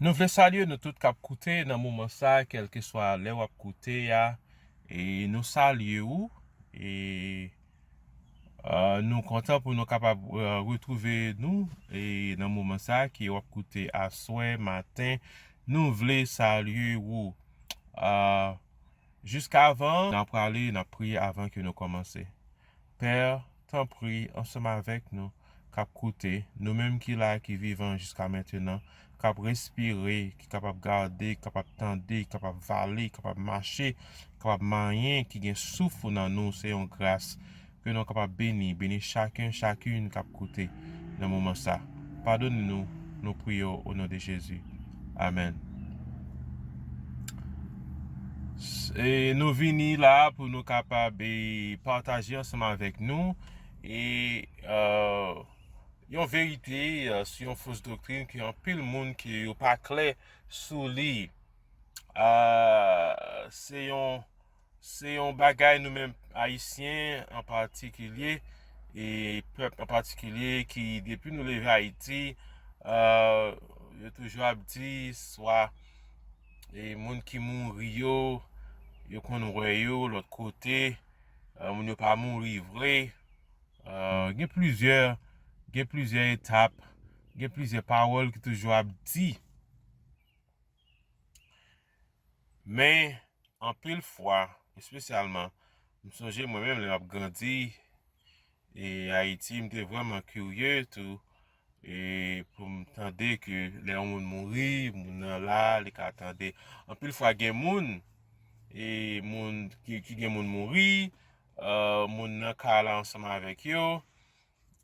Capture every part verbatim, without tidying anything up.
Nou vle salye nou tout k ap koute nan moman sa, kèlkeswa lè w ap koute a. E nou salye ou. E, e, nou kontan pou nou kapab, e, retwouve nou, e, nan moman sa ke w ap koute aswè, maten. Nou vle salye ou. E, jiskavan n ap prale, n ap priye avan ke nou kòmanse. Pè, tanpri, ansanm avèk nou k ap koute, nou menm ki la, ki vivan jiska mentenan, k ap respire, ki kapab gade, ki kapab tande, ki kapab vale, ki kapab mache, ki kapab manyen, ki gen souf ou nan nou, se yon gras ke nou kapab beni, beni chaken, chakin k ap koute nan moman sa. Padone nou, nou priye w o non de Jezi. Amèn. E nou vini la pou nou kapab, e, pataje ansanm avèk nou, e, e, yon verite, e, sou yon fos doktrin ke anpil moun ke yo pa klè sou li. E, se yon, se yon bagay nou menm Ayisyen an patikilye, e pèp an patikilye ki depi nou leve Ayiti, e, yo toujou ap di swa, e, moun ki mouri yo, yo konn wè yo lòt kote, e, moun yo pa mouri vre. E, gen plizyè, gen plizyè etap, gen plizyè pawòl ki toujou ap di. Men, anpil fwa, espesyalman, m sonje mwen menm lè m ap grandi, e Ayiti, m te vrèman kirye tou, e pou m tande ke lè yon moun mouri, moun nan la, li ka tande. Anpil fwa gen moun, e moun ki, ki gen moun mouri, e moun nan ka la ansanm avèk yo,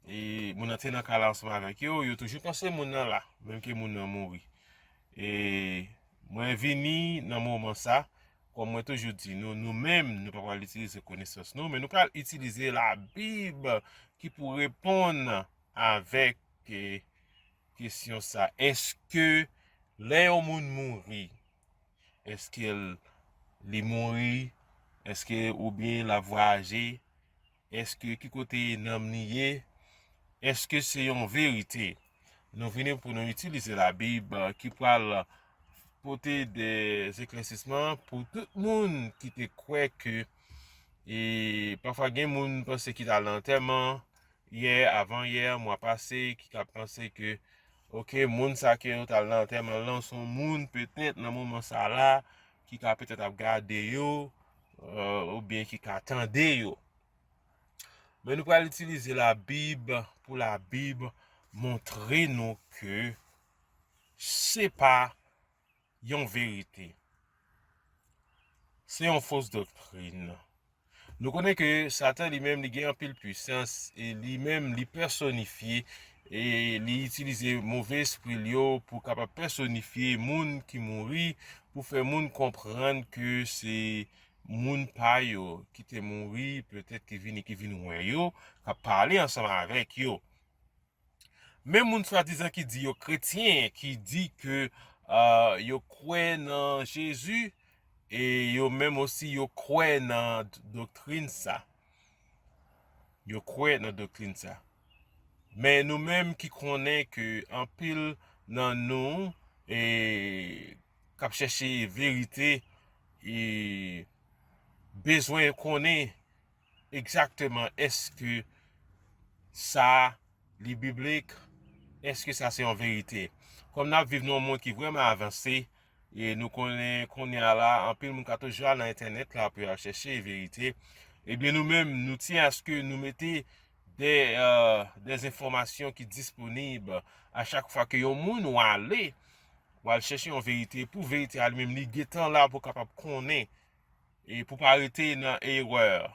e moun nan te nan kay la ansanm avèk yo, yo toujou panse moun nan la, menm ke moun nan mouri. E mwen vini nan moman sa, kòm mwen toujou di nou, nou menm, nou pa pral itilize konesans nou, men nou pral itilize Labib ki pou reponn avèk, e, kesyon sa. Èske lè yon moun mouri, èske l, li mouri? Èske oubyen l ap vwayaje? Èske ki kote nanm li ye? Èske se yon verite? Nou vini pou nou itilize Labib, e, ki pral pote de eklèsisman pou tout moun ki te kwè ke, e pafwa gen moun panse ki t al nan antèman yè, avan yè, mwa pase, ki ka panse ke, oke, moun sa ke yo t al nan antèman lan, se yon moun petèt nan moman sa la, ki ka petèt ap gade yo, e, oubyen ki ka tande yo. Men nou pral itilize Labib pou Labib montre nou ke se pa yon verite. Se yon fos doktrin. Nou konnen ke Satan li menm li gen anpil pwisans e li menm li pèsonifye e li itilize move espri l yo pou kapab pèsonifye moun ki mouri, pou fè moun konprann ke se moun pa yo ki te mouri, petèt ki vini, ki vin wè yo, k ap pale ansanm avèk yo. Men moun swadizan ki di yo kretyen, ki di ke, e, yo kwè nan Jezi, e yo menm osi yo kwè nan d-, doktrin sa. Yo kwè nan doktrin sa. Men nou menm ki konnen ke anpil nan nou, e, k ap chèche verite, e bezwen konnen egzakteman èske sa li biblik, èske sa se yon verite. Kòm n ap viv nan yon mond ki vrèman avanse, e nou konnen kounye a la, anpil moun ka toujou al nan entènèt la pou y al chèche verite, ebyen nou menm, nou tyen aske nou mete de, e, de enfòmasyon ki disponib a chak fwa ke yon moun w ale, w al chèche yon verite, pou verite a li menm, li gentan la pou w kapab konnen, e pou pa rete nan erè.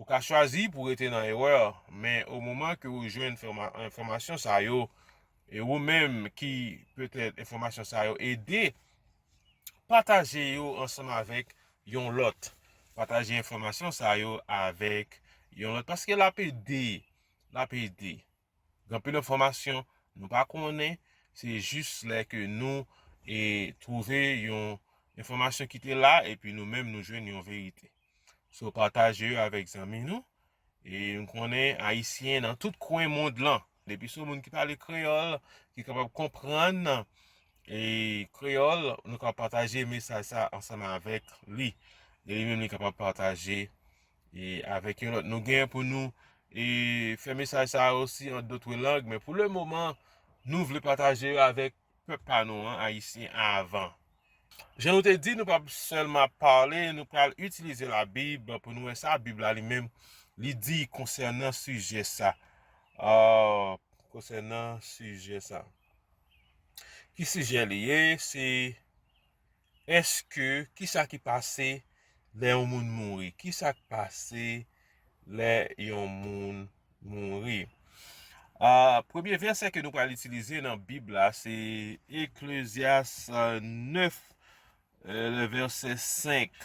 Ou ka chwazi pou rete nan erè, men o moman ke ou jwenn enfòma-, enfòmasyon sa yo, e ou menm ki petèt enfòmasyon sa yo ede, pataje yo ansanm avèk yon lòt. Pataje enfòmasyon sa yo avèk yon lòt, paske l ap ede, l ap ede. Gen anpil enfòmasyon nou pa konnen, se jis lè ke nou, e, twouve yon enfòmasyon ki te la, epi nou menm nou jwenn yon verite. So, pataje yo avèk zanmi nou. E nou konnen Ayisyen nan tout kwen mond lan. Depi se yon moun ki pale kreyòl, ki kapab konprann, e, kreyòl, nou ka pataje mesaj sa ansanm avèk li. E li menm li kapab pataje e, avèk yon lòt. Nou gen pou nou e, fè mesaj sa a osi an dòt lang, men pou le moman, nou vle pataje yo avèk pèp pa nou an, Ayisyen, avan. Jan nou te di, nou p ap sèlman pale, nou pral itilize Labib pou nou wè sa Bib la li menm li di konsènan sijè sa. Ah, konsènan sijè sa. Ki sijè li ye? Se èske, kisa ki pase lè yon moun mouri? Kisa k pase lè yon moun mouri? Ah, premye vèsè ke nou pral itilize nan Bib la, se Eklezyas, ah, nèf, eh, le vèsè senk.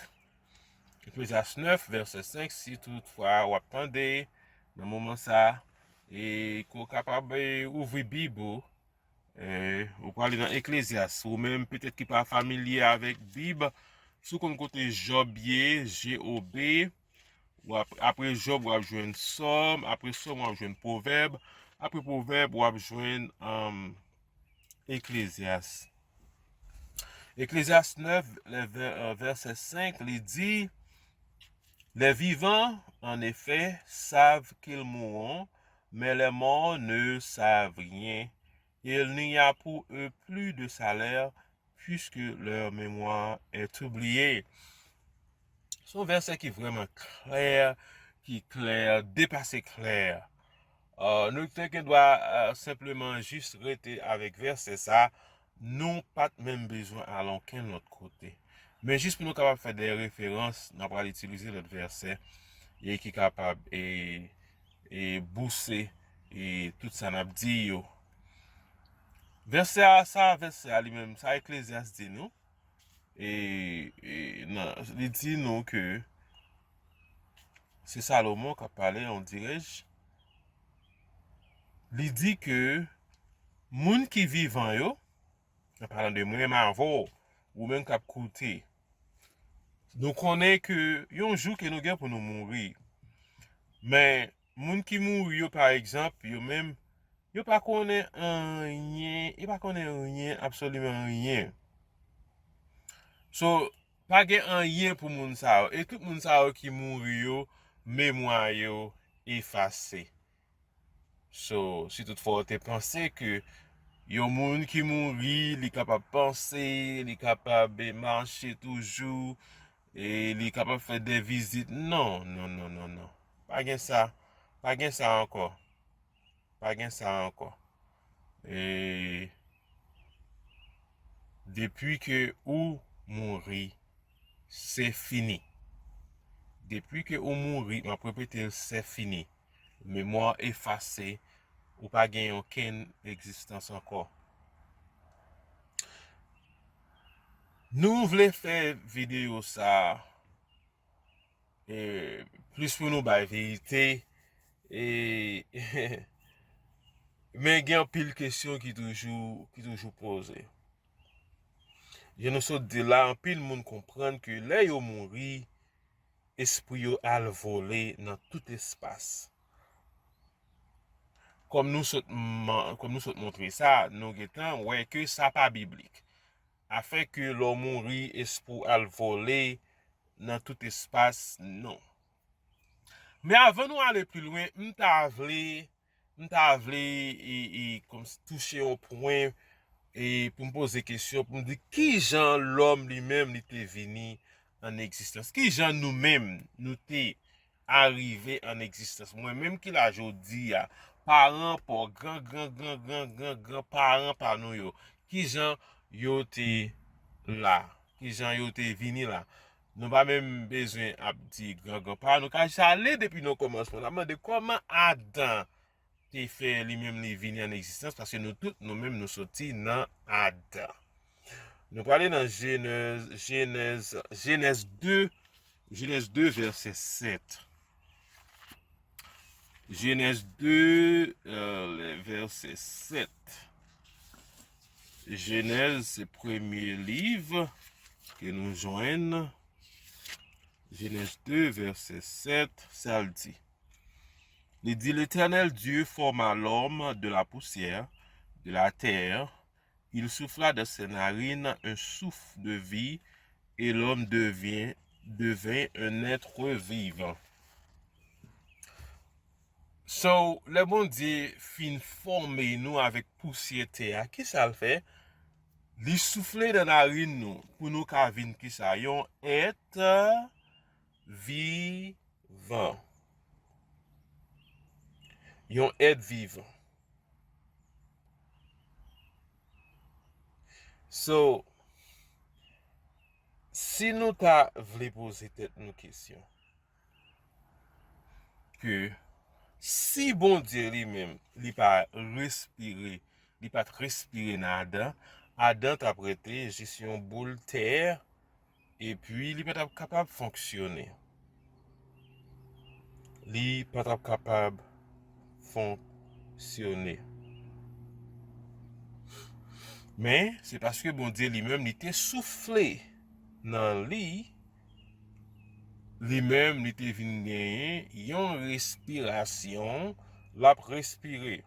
Eklezyas nèf, vèsè senk, si toutfwa w ap tande nan moman sa, e ke w kapab, eh, ouvri Bib ou, eh, ou prale nan Eklezyas. Ou menm petèt ki pa familye avèk Bib, si w konn kote Jòb ye, J O B, w ap, apre Jòb, w ap jwenn Sòm, apre Sòm, w ap jwenn Pwovèb, apre Pwovèb, w ap jwenn, um, Eklezyas. Eklezyas nèf, le vè-, euh, vèsè senk, li di, Les vivants, en effet, savent qu'ils mourront, mais les morts ne savent rien. Il n'y a pour eux plus de salaire, puisque leur mémoire est oubliée. Se yon vèsè ki vrèman klè, ki klè, depase klè. Euh, nou te gen dwa, euh, senpleman jis rete avèk vèsè sa, nou pa t menm bezwen al ankenn lòt kote. Men jis pou nou kapab fè de referans, n ap pral itilize lòt vèsè e ki kapab e, e bouse e tout sa n ap di yo. Vèsè a, sa vèsè a li menm, sa Eklezyas di nou, e, e nan, li di nou ke se Salomon k ap pale, on dirait. Li di ke moun ki vivan yo, an palan de mwen menm avè w, ou menm k ap koute, nou konnen ke yon jou ke nou gen pou nou mouri. Men, moun ki mouri yo, pa egzanp, yo menm, yo pa konnen anyen, yo pa konnen anyen, absoliman anyen. So, pa gen anyen pou moun sa yo. E tout moun sa yo ki mouri yo, memwa yo efase. So, si toutfwa w te panse ke yon moun ki mouri, li kapab panse, li kapab, eh, mache toujou, e li kapab fè de vizit, non, non, non, non, non. Pa gen sa. Pa gen sa ankò. Pa gen sa ankò. E depi ke ou mouri, se fini. Depi ke ou mouri, m ap repete l, se fini. Memwa efase, ou pa gen okenn egzistans ankò. Nou vle fè videyo sa, e, plis pou nou bay verite, e, men gen anpil kesyon ki toujou, ki toujou poze. Jan nou sot di la, anpil moun konprann ke lè yo mouri, espri yo al vole nan tout espas. Kòm nou sot man-, kòm nou sot montre sa, nou gentan wè ke sa pa biblik. Afè ke lè w mouri, espri w al vole nan tout espas, non. Men avan nou ale pi lwen, m ta vle, m ta vle, e, e, kòm si touche yon pwen, e pou m poze kesyon, pou m di, ki jan lòm li menm li te vini an egzistans? Ki jan nou menm nou te arive an egzistans? Mwen menm ki la jodi a, paran pa w, gran, gran, gran, gran, gran, gran paran pa nou yo, ki jan yo te la? Ki jan yo te vini la? Nou pa menm bezwen ap di gran, gran paran, nou ka jis ale depi nan kòmansman. N ap mande kòman Adan te fè li menm li vini an egzistans, paske nou tout, nou menm, nou soti nan Adan. Nou prale nan Jenèz, Jenèz, Jenèz de, Jenèz de, vèsè sèt. Jenèz de, euh, le vèsè sèt. Jenèz, se premye liv ke nou jwenn. Jenèz de, vèsè sèt, sa l di. Li di, L'Éternel Dieu forma l'homme de la poussière de la terre, Il souffla dans ses narines un souffle de vie, et l'homme devient, devint un être vivant. So, lè Bondye fin fòme nou avèk pousyè tè a, kisa l fè? Li soufle nan narin nou pou nou ka vin kisa? Yon èt vivan. Yon èt vivan. So, si nou ta vle poze tèt nou kesyon, ke si Bondye li menm, li pa respire, li pa t respire nan Adan, Adan t ap rete jis yon boul tè, epi li pa t ap kapab fonksyone. Li pa t ap kapab fonksyone. Men, se paske Bondye li menm, li te soufle nan li, li menm, li te vin genyen yon respirasyon, l ap respire.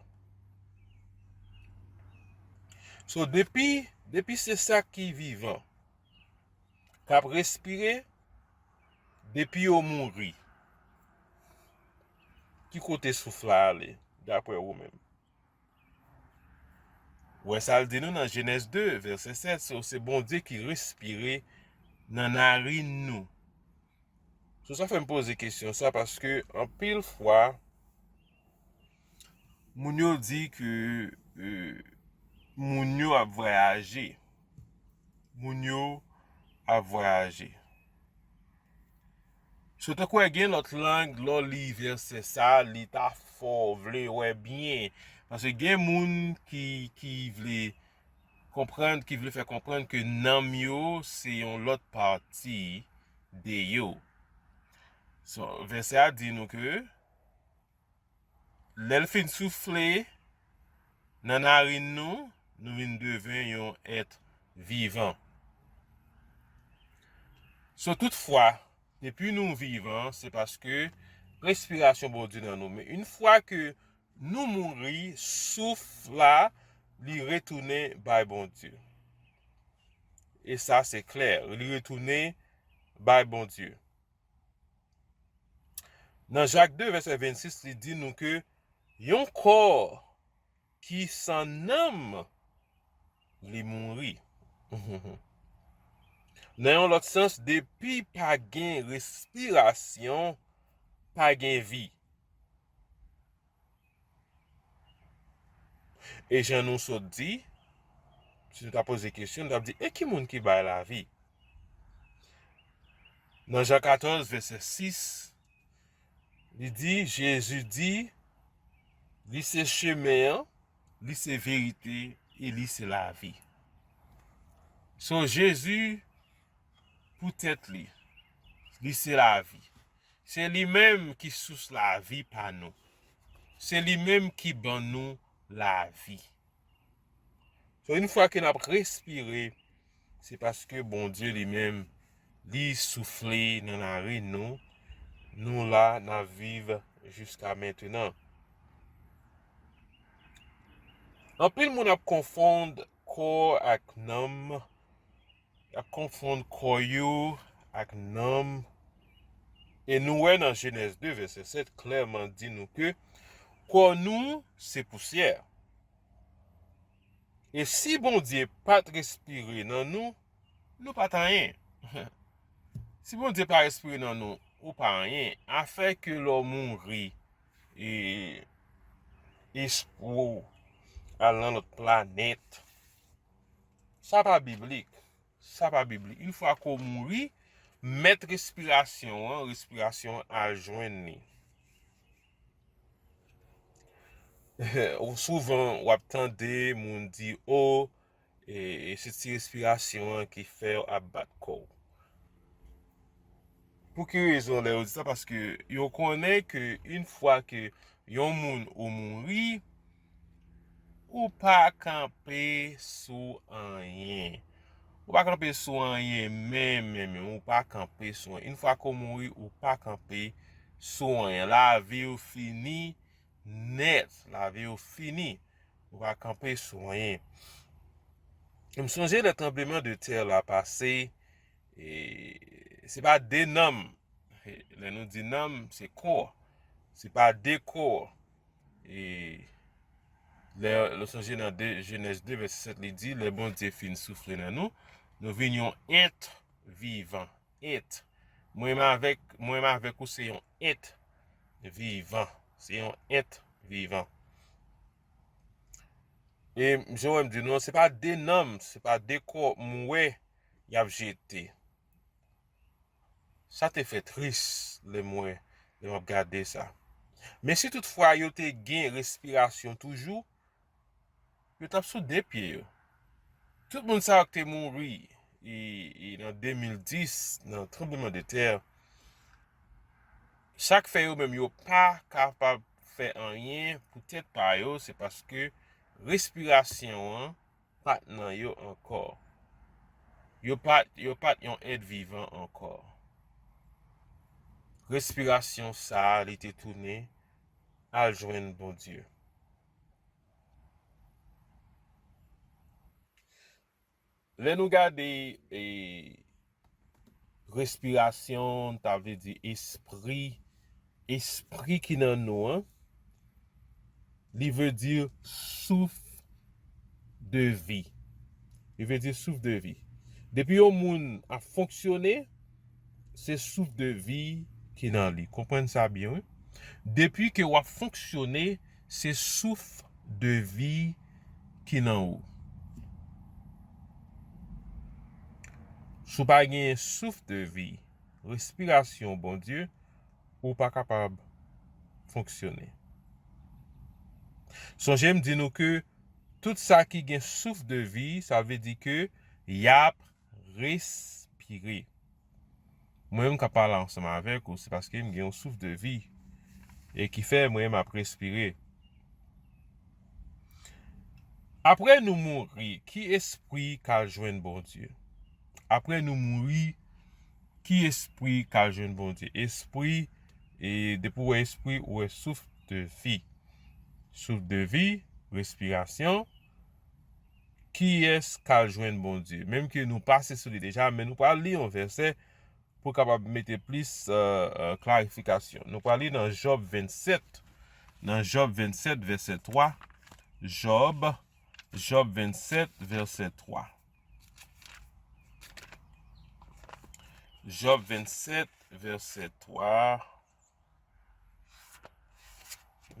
So, depi, depi se sa ki vivan, k ap respire, depi yo mouri, ki kote souf la ale, daprè ou menm? Ou wè sa l di nou nan Jenèz de, vèsè sèt, se, se Bondye ki respire nan narin nou. So, sa fè m poze kesyon sa, paske anpil fwa, moun yo di ke, euh, moun yo ap vwayaje. Moun yo ap vwayaje. So, tankou gen lòt lang, lè w li vèsè sa, li ta fò, w vle wè byen. Paske gen moun ki, ki vle konprann, ki vle fè konprann ke nanm yo se yon lòt pati de yo. So, vèsè a di nou ke lè l fin soufle nan narin nou, nou vin deven yon èt vivan. So, toutfwa, depi nou vivan, se paske respirasyon Bondye nan nou. Men yon fwa ke nou mouri, souf la, li retounen bay Bondye. E sa, se klè, li retounen bay Bondye. Nan Jak de, vèsè vennsis, li di nou ke yon kò ki san nanm, li mouri. Nan yon lòt sans, depi pa gen respirasyon, pa gen vi. E jan nou sot di, si nou ta poze kesyon, nou t ap di, e ki moun ki bay lavi? Nan Jan katòz, vèsè sis, li di, Jezi di, li se chemen an, li se verite, e li se lavi. So, Jezi, pou tèt li, li se lavi. Se li menm ki sous lavi pa nou. Se li menm ki ban nou lavi. So, yon fwa ke n ap respire, se paske Bondye li menm, li soufle nan lavi nou. Nou la, n ap viv jiska mentenan. Anpil moun ap konfonn kò ak nanm, y ap konfonn kò yo ak nanm. E nou wè nan Jenèz de, vèsè sèt, klèman di nou ke kò nou se pousyè. E si Bondye pa t respire nan nou, nou pa t anyen. Si Bondye pa respire nan nou, ou pa anyen. Afè ke lè w mouri, e, espri w al nan lòt planèt, sa pa biblik. Sa pa biblik. Yon fwa ke w mouri, mèt respirasyon an, respirasyon an al jwenn li. Ou souvan, w ap tande moun di, o, e, e se ti respirasyon an ki fè w ap bat kò w. Pou ki rezon lè yo di sa? Paske yo konnen ke yon fwa ke yon moun ou mouri, ou pa kanpe sou anyen. Ou pa kanpe sou anyen, men, men, men, ou pa kanpe sou anyen. Yon fwa ke w mouri, ou pa kanpe sou anyen. Lavi w fini nèt. Lavi w fini. Ou pa kanpe sou anyen. M sonje lè tranbleman de tè la pase, e, se pa de nanm. Lè nou di nanm, se kò. Se pa de kò. E lè nou sonje nan de, Jenèz de, vèsè sèt, li di, lè Bondye fin soufle nan nou, nou vin yon èt vivan. Èt. Mwen menm avèk, mwen menm avèk ou se yon èt vivan. Se yon èt vivan. E jan w wè m di nou, se pa de nanm, se pa de kò m wè y ap jete. Sa te fè tris lè m wè, lè m ap gade sa. Men si toutfwa yo te gen respirasyon toujou, yo t ap sou de pye yo. Tout moun sa yo ki te mouri e, e nan de mil dis, nan tranbleman de tè, sa k fè yo menm yo pa kapab fè anyen pou tèt pa yo, se paske respirasyon an pa t nan yo ankò. Yo pa t, yo pa t yon èt vivan ankò. Respirasyon sa a, li te tounen al jwenn Bondye. Lè nou gade, e, respirasyon, ta vle di espri, espri ki nan nou an, li vle di souf de vi. Li vle di souf de vi. Depi yon moun ap fonksyone, se souf de vi ki nan li. Konprann sa byen, wi. Depi ke w ap fonksyone, se souf de vi ki nan ou. Si w pa gen souf de vi, respirasyon Bondye, ou pa kapab fonksyone. Sonje m di nou ke tout sa ki gen souf de vi, sa vle di ke y ap respire. Mwen menm k ap pale ansanm avèk ou, se paske m gen yon souf de vi e ki fè mwen m ap respire. Apre nou mouri, ki espri k al jwenn Bondye? Apre nou mouri, ki espri k al jwenn Bondye? Espri, e depi w wè espri, ou wè souf de vi. Souf de vi, respirasyon. Kiyès k al jwenn Bondye? Menm ke nou pase sou li deja, men nou pral li yon vèsè pou kapab mete plis, e, e, klarifikasyon. Nou pral li nan Jòb vennsèt. Nan Jòb vennsèt, vèsè twa. Jòb, Jòb vennsèt, vèsè twa. Jòb vennsèt, vèsè twa.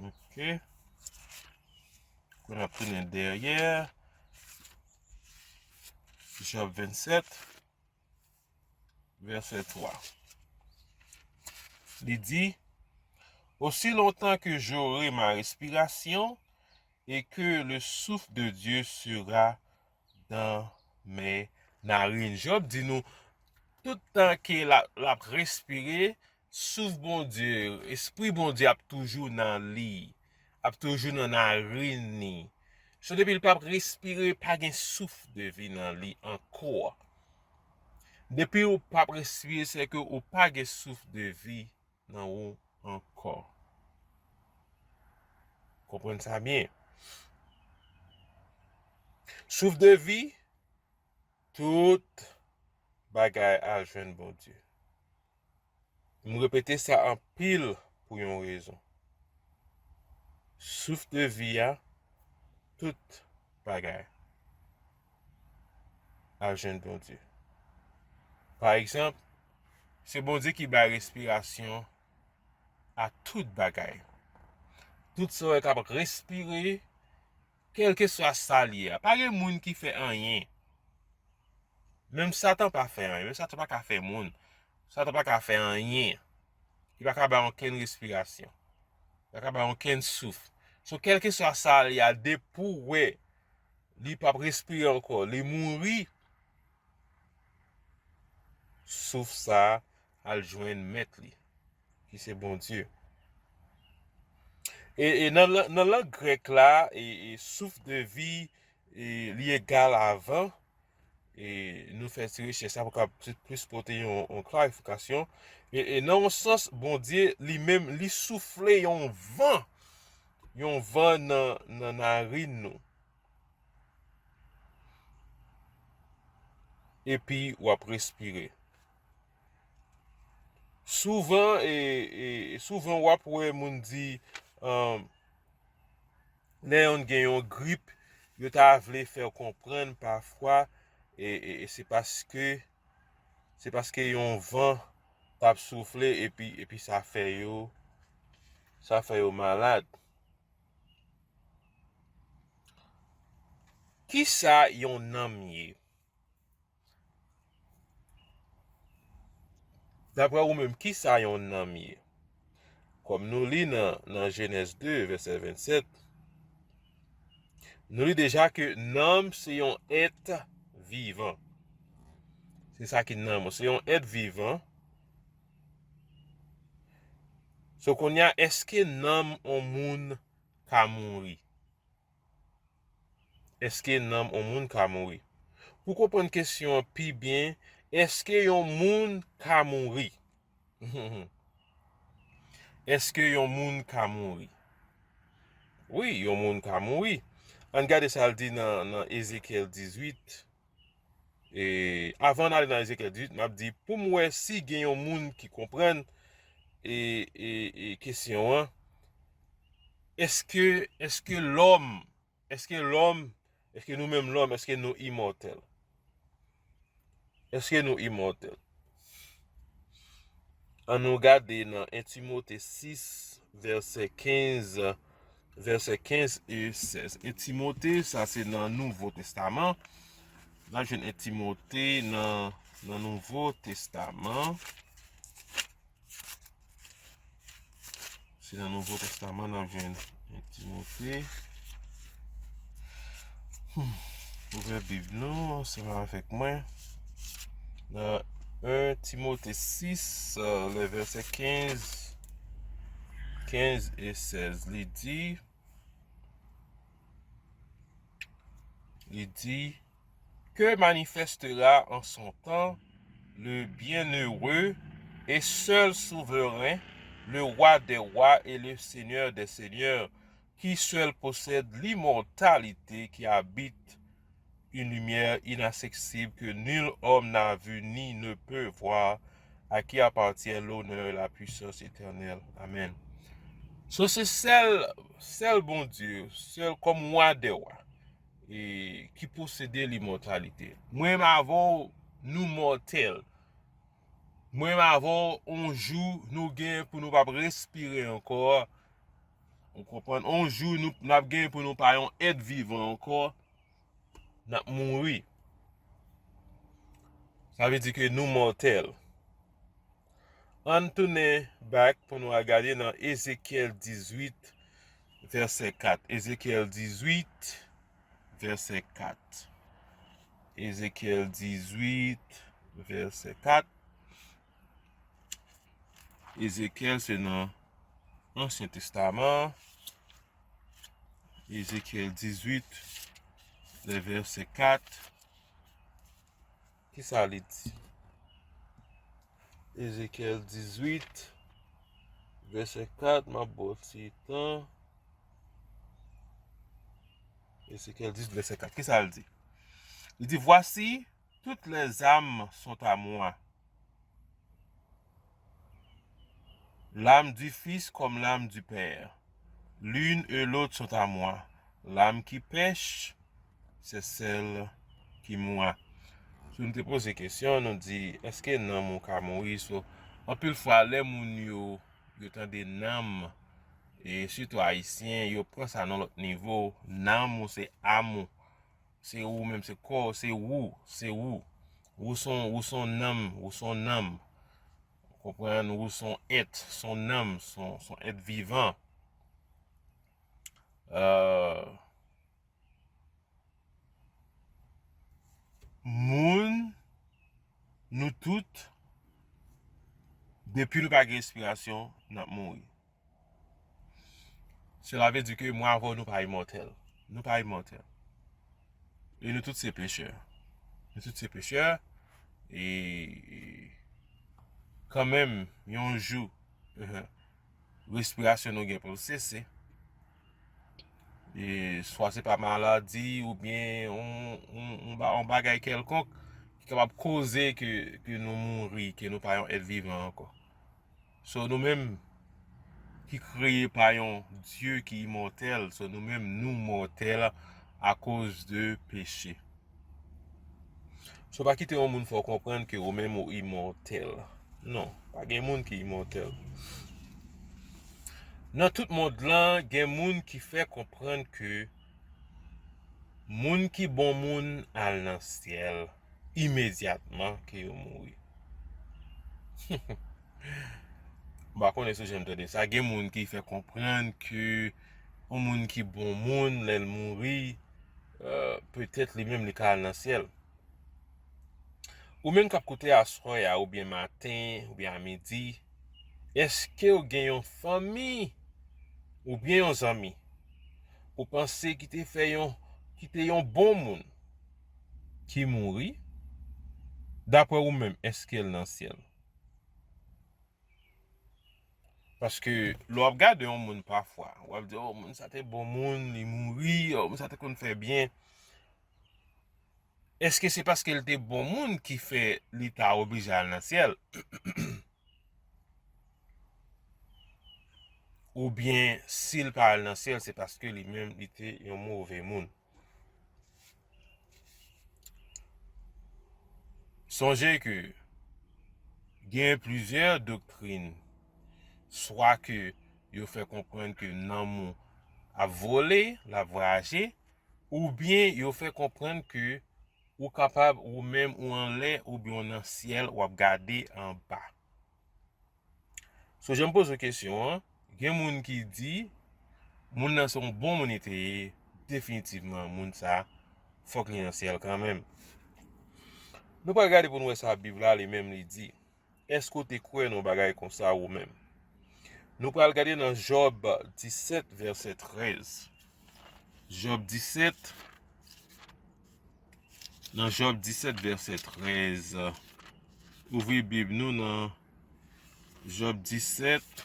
Ok. Pou n ap tounen dèyè. Jòb vennsèt, vèsè twa. Li di, aussi longtemps que j'aurai ma respiration et que le souffle de Dieu sera dans mes narines. Jòb di nou, tout tan ke l ap, l ap respire, souf Bondye, espri Bondye ap toujou nan li, ap toujou nan narin li. So, depi l p ap respire, pa gen souf de vi nan li ankò. Depi ou p ap respire, se ke ou pa gen souf de vi nan ou ankò. Konprann sa byen. Souf de vi, tout bagay al jwenn Bondye. M repete sa anpil pou yon rezon. Souf de vi a, tout bagay al jwenn Bondye. Pa egzanp, se Bondye ki bay respirasyon a tout bagay. Tout sa w wè k ap respire, kèlkeswa sa l ye a. Pa gen moun ki fè anyen. Menm Satan pa fè anyen. Menm Satan pa ka fè moun. Satan pa ka fè anyen. Li pa ka bay okenn respirasyon. Li pa ka bay okenn souf. So, kèlkeswa sa l ye a, depi w wè li p ap respire ankò, li mouri, souf sa a al jwenn mèt li, ki se Bondye. E, e nan, lan- nan lang grèk la, e, e souf de vi, e, li egal a van. E nou fè ti rechèch la pou kapab plis pote yon, yon klarifikasyon. E, e nan yon sans, Bondye li menm, li soufle yon van, yon van nan, nan narin nou. epi w ap respire. Souvan, e, e, souvan w ap wè moun di, um, lè yon gen yon grip, yo ta vle fè w konprann pafwa, e, e, e se paske, se paske yon van t ap soufle epi, epi sa fè yo, sa fè yo malad. Kisa yon nanm ye? Daprè ou menm, kisa yon nanm ye? Kòm nou li nan, nan Jenèz de, vèsè vennsèt, nou li deja ke nanm se yon èt vivan. Se sa ki nanm, se yon èt vivan. So, kounye a, èske nanm on moun ka mouri? Èske nanm on moun ka mouri? Pou konprann kesyon an pi byen, èske yon moun ka mouri? Èske yon moun ka mouri? Wi, yon moun ka mouri. Ann gade sa l di nan, nan Ezekyèl dizuit. E, avan n ale nan Ezekyèl dizuit, m ap di, pou m wè si gen yon moun ki konprann, e, e, e kesyon an, èske, èske lòm, èske lòm, èske nou menm lòm, èske nou imòtèl? Èske nou imòtèl? Ann nou gade nan en Timote sis, vèsè kenz, vèsè kenz e sèz. En Timote, sa se nan Nouvo Testaman. N ap jwenn en Timote nan, nan Nouvo Testaman. Se nan Nouvo Testaman n ap jwenn en Timote. Hmm. Ouvè Bib nou ansanm avèk mwen. Nan en Timote sis, euh, le vèsè kenz, kenz e sèz, li di, li di, que manifestera en son temps le bienheureux et seul souverain, le roi des rois et le seigneur des seigneurs, qui seul possède l'immortalité, qui habite une lumière inaccessible que nul homme n'a vue ni ne peut voir, à qui appartient l'honneur et la puissance éternelle. Amen. So, se sèl, sèl Bondye, sèl kòm wa dè wa, e ki posede limòtalite. Mwen menm avè w, nou mòtèl. Mwen menm avè w, on jou, nou gen pou nou p ap respire ankò. Ou konprann? On jou, nou, n ap gen pou nou pa yon èt vivan ankò. N ap mouri. Sa vle di ke nou mòtèl. Ann tounen back pou nou al gade nan Ezekyèl dizuit, vèsè kat. Ezekyèl dizuit, vèsè kat. Ezekyèl dizuit, vèsè kat. Ezekyèl se nan Ansyen Testaman. Ezekyèl dizuit, le vèsè kat. Kisa li di? Ezekyèl dizuit, vèsè kat, m ap ba w ti tan. Ezekyèl dizuit, vèsè kat. Kisa l di? Li di, Voici, toutes les âmes sont à moi. L'âme du Fils comme l'âme du Père. L'une et l'autre sont à moi. L'âme qui pèche, c'est celle qui mourra. Si nou te poze kesyon, nou di, èske nanm ou ka mouri? So, anpil fwa, lè moun yo, yo tande nanm, e sitou Ayisyen, yo pran sa nan lòt nivo. Nanm ou se am ou. Se ou menm, se kò, se ou, se ou. Ou se yon, ou se yon nanm, ou se yon nanm. Ou konprann? Ou se yon èt, se yon nanm, se yon, se yon èt vivan. Euh, moun, nou tout, depi nou pa gen respirasyon, n ap mouri. Sela vle di ke mwen avè w, nou pa imòtèl. Nou pa imòtèl. E nou tout se pechè. Nou tout se pechè. E, e kanmenm, yon jou, respirasyon nou gen pou l sese. E swa se pa maladi oubyen yon, yon, yon ba-, yon bagay kèlkonk ki kapab koze ke, ke nou mouri, ke nou pa yon èt vivan ankò. So, nou menm ki kreye pa yon Dye ki imòtèl, so, nou menm nou mòtèl akoz de peche. So, pa kite yon moun fè w konprann ke ou menm ou imòtèl. Non, pa gen moun ki imòtèl. Nan tout mond lan, gen moun ki fè konprann ke moun ki bon moun al nan syèl imedyatman ke yo mouri. M pa konnen si w janm tande sa. Gen moun ki fè konprann ke yon moun ki bon moun, lè l mouri, euh, petèt li menm li ka al nan syèl. Ou menm k ap koute aswè a, oubyen maten, oubyen a midi, èske w gen yon fanmi oubyen yon zanmi ou panse ki te fè yon, ki te yon bon moun, ki mouri? Dapre ou menm, èske l nan syèl? Paske lè w ap gade yon moun pafwa, w ap di, "Oh, moun sa te bon moun, li mouri, oh, moun sa te konn fè byen." Èske se paske l te bon moun ki fè li ta oblije al nan syèl? Oubyen, si l pa al nan syèl, se paske li menm, li te yon move moun? Sonje ke gen plizyè doktrin, swa ke yo fè konprann ke nanm ou ap vole, l ap vwayaje, oubyen yo fè konprann ke ou kapab, ou menm, ou anlè, oubyen w nan syèl, w ap gade anba. So, jan m poze w kesyon an, gen moun ki di, moun nan se yon bon moun li te ye, definitivman, moun sa, fòk li nan syèl kanmenm. Nou pral gade pou n wè sa Bib la li menm li di. Èske w te kwè nan yon bagay konsa ou menm? Nou pral gade nan Jòb disèt, vèsè trèz. Jòb disèt, nan Jòb disèt, vèsè trèz. Ouvri Bib nou nan Jòb disèt,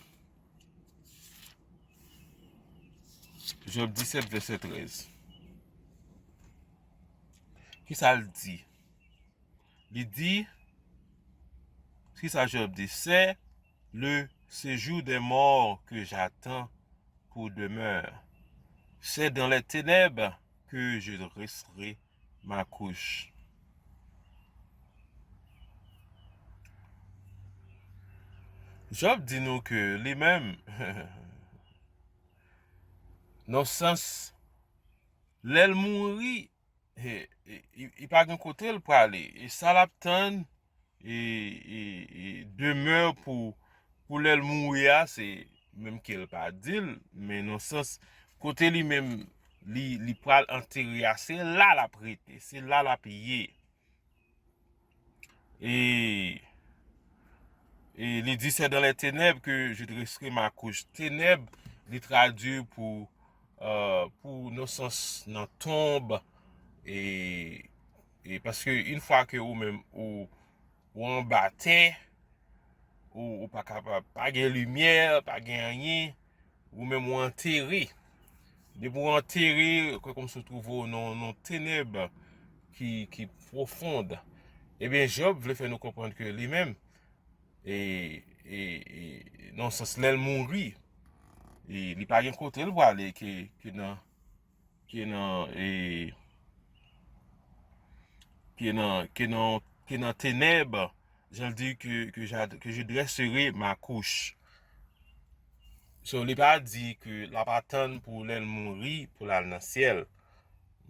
Jòb disèt, vèsè trèz. Kisa l di? Li di, kisa Jòb di? C'est le séjour des morts que j'attends pour demeure. C'est dans les ténèbres que je dresserai ma couche. Jòb di nou ke li menm, nan sans, lè l mouri, e, e, e, e pa gen kote l prale. E sa l ap tann, e, e, e demè pou, pou lè l mouri a, se menm ke l pa di l, men nan sans, kote li menm, li, li pral antere a, se la l ap rete, se la l ap ye. E, e li di, c'est dans les ténèbres que je dresserai ma couche. Tenèb, li tradui pou, euh, pou nan sans nan tonb. E, e paske yon fwa ke ou menm, ou, ou anba tè, ou, ou pa kapab, pa gen limyè, pa gen anyen, ou menm ou antere. Depi w antere, se kòmsi w twouve w nan, nan tenèb ki, ki pwofon. Ebyen, Jòb vle fè nou konprann ke li menm, e, e, e, nan sans lè l mouri, e, li pa gen kote l prale ke, ke nan, ke nan, e, ke nan, ke nan, ke nan tenèb, jan l di ke, ke j'a-, que je dresserai ma couche. So, li pa di ke l ap atann pou lè l mouri pou l al nan syèl.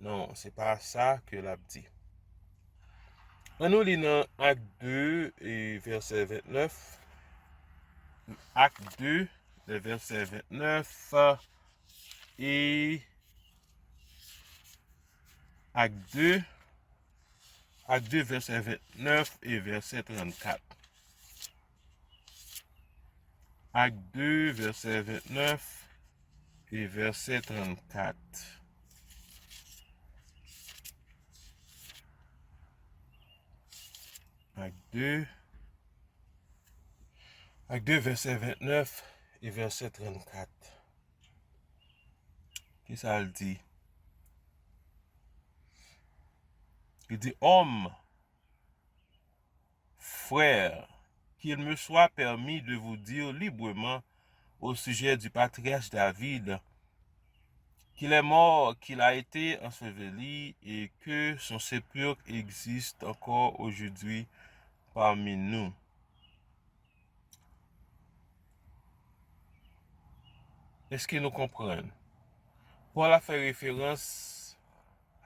Non, se pa sa ke l ap di. Ann nou li nan Ak de, e, vèsè vennèf. Ak de, vèsè vennèf. E Ak de, Ak de, vèsè vennèf e vèsè trannkat. Ak de, vèsè vennèf e vèsè trannkat. Ak de, Ak de, vèsè vennèf e vèsè trannkat. Kisa l di? Li di, Homme, Frères, qu'il me soit permis de vous dire librement au sujet du patriarche David, qu'il est mort, qu'il a été enseveli et que son sépulcre existe encore aujourd'hui parmi nous. Èske nou konprann? Pòl ap fè referans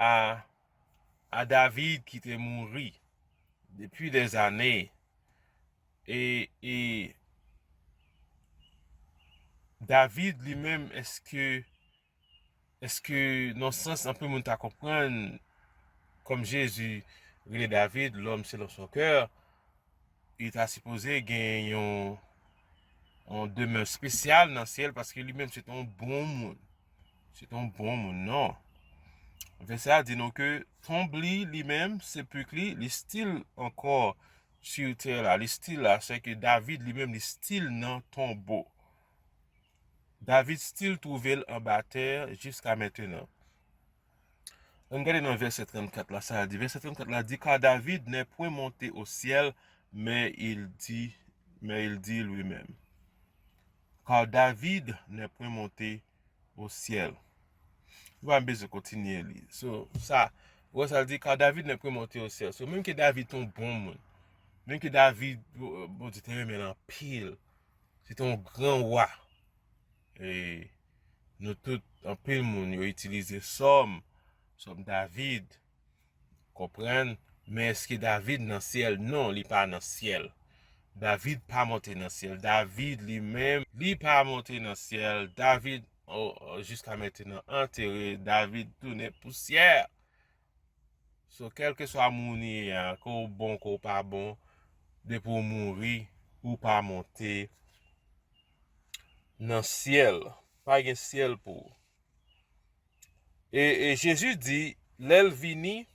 a, a David ki te mouri depi dèzane. E, e David li menm, èske, èske nan sans anpil moun ta konprann, kòm Jezi rele David, l'homme selon son cœur, li ta sipoze gen yon, yon demè espesyal nan syèl, paske li menm se te yon bon moun. Se te yon bon moun, non. Vèsè a di nou ke tonb li, li menm, sepik li, li still ankò sou tè la, li still la, se ke David li menm, li still nan tonbo. David still twouve l anba tè jiska mentenan. Ann gade nan vèsè trannkat la, sa l di. Vèsè trannkat la di, car David n'est point monté au ciel, mais il dit, mais il dit lui-même. Car David n'est point monté au ciel. Nou pa bezwen kontinye li. So, sa, ou wè sa l di, car David n'est point monté au ciel. So, menm ke David te yon bon moun, menm ke David, Bondye te renmen l anpil, se te yon gran wa. E nou tout, anpil moun, yo itilize Sòm, Sòm David, konprann? Men èske David nan syèl? Non, li pa nan syèl. David pa monte nan syèl. David li menm, li pa monte nan syèl. David, o, o, jiska mentenan antere. David tounen pousyè. So, kèlkeswa moun ou ye a, ke w bon, ke w pa bon, depi w mouri, ou pa monte nan syèl. Pa gen syèl pou ou. E, e Jezi di, lè l vini,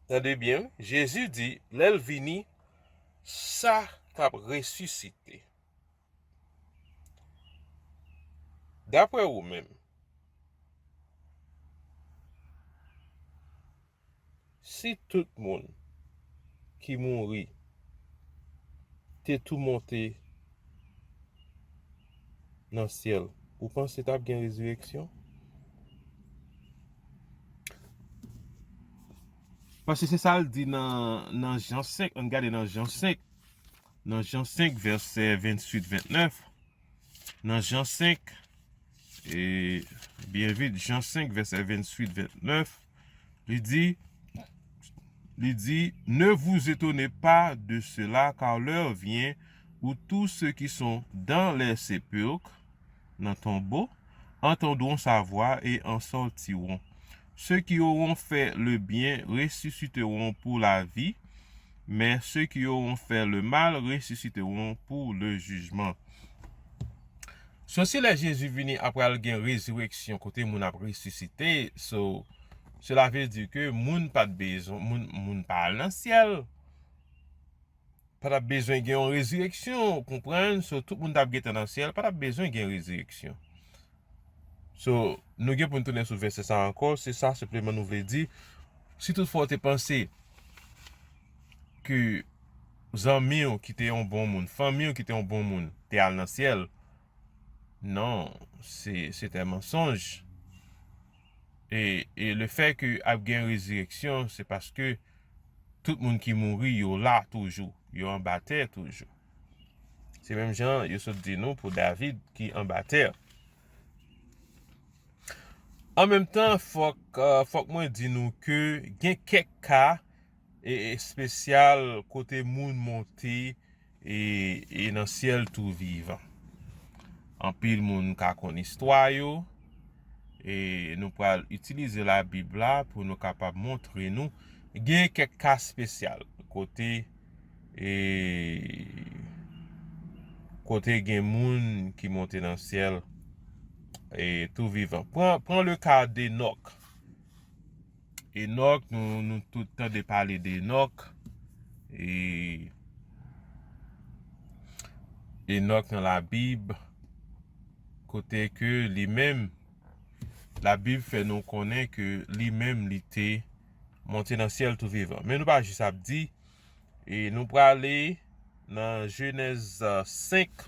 tande byen, wi, Jezi di, lè l vini, sa k ap resisite. Daprè ou menm, si tout moun ki mouri te tou monte nan syèl, ou panse t ap gen rezireksyon? Paske se sa l di nan, nan Jan senk, ann gade nan Jan senk, nan Jan senk, vèsè venntuit, vennèf. Nan Jan senk, e byen vit, Jan senk, vèsè venntuit, vennèf, li di, li di, ne vous étonnez pas de cela, car l'heure vient où tous ceux qui sont dans les sépulcres, nan tonbo, entendront sa voix et en sortiront. Ceux qui auront fait le bien ressusciteront pour la vie, mais ceux qui auront fait le mal ressusciteront pour le jugement. So, si lè Jezi vini, apre al gen rezireksyon kote moun ap resisite, so, cela veut dire ke moun pa t bezwen, moun, moun pa al nan syèl. Pa t ap bezwen gen yon rezireksyon, ou konprann? So, tout moun t ap gentan nan syèl, pa t ap bezwen gen rezireksyon. So, nou gen pou n tounen sou vèsè sa ankò, se sa senpleman nou vle di. Si toutfwa w te panse ke zanmi w ki te yon bon moun, fanmi w ki te yon bon moun, te al nan syèl, non, se, se te mansonj. E, e le fè ke ap gen rezireksyon, se paske tout moun ki mouri, yo la toujou, yo anba tè toujou. Se menm jan yo sot di nou pou David ki anba tè. An menm tan, fòk, euh, fòk mwen di nou ke gen kèk ka, e, espesyal kote moun monte e, e nan syèl tou vivan. Anpil moun ka konn istwa yo, e nou pral itilize Labib la pou nou kapab montre nou. Gen kèk ka espesyal kote, e, kote gen moun ki monte nan syèl, e tou vivan. Pran, pran le ka d'Enòk. Enòk, nou, nou tout tande pale de Enòk. E Enòk nan Labib, kote ke li menm, Labib fè nou konnen ke li menm li te monte nan syèl tou vivan. Men nou pa jis ap di, E nou prale nan Jenèz, a, senk.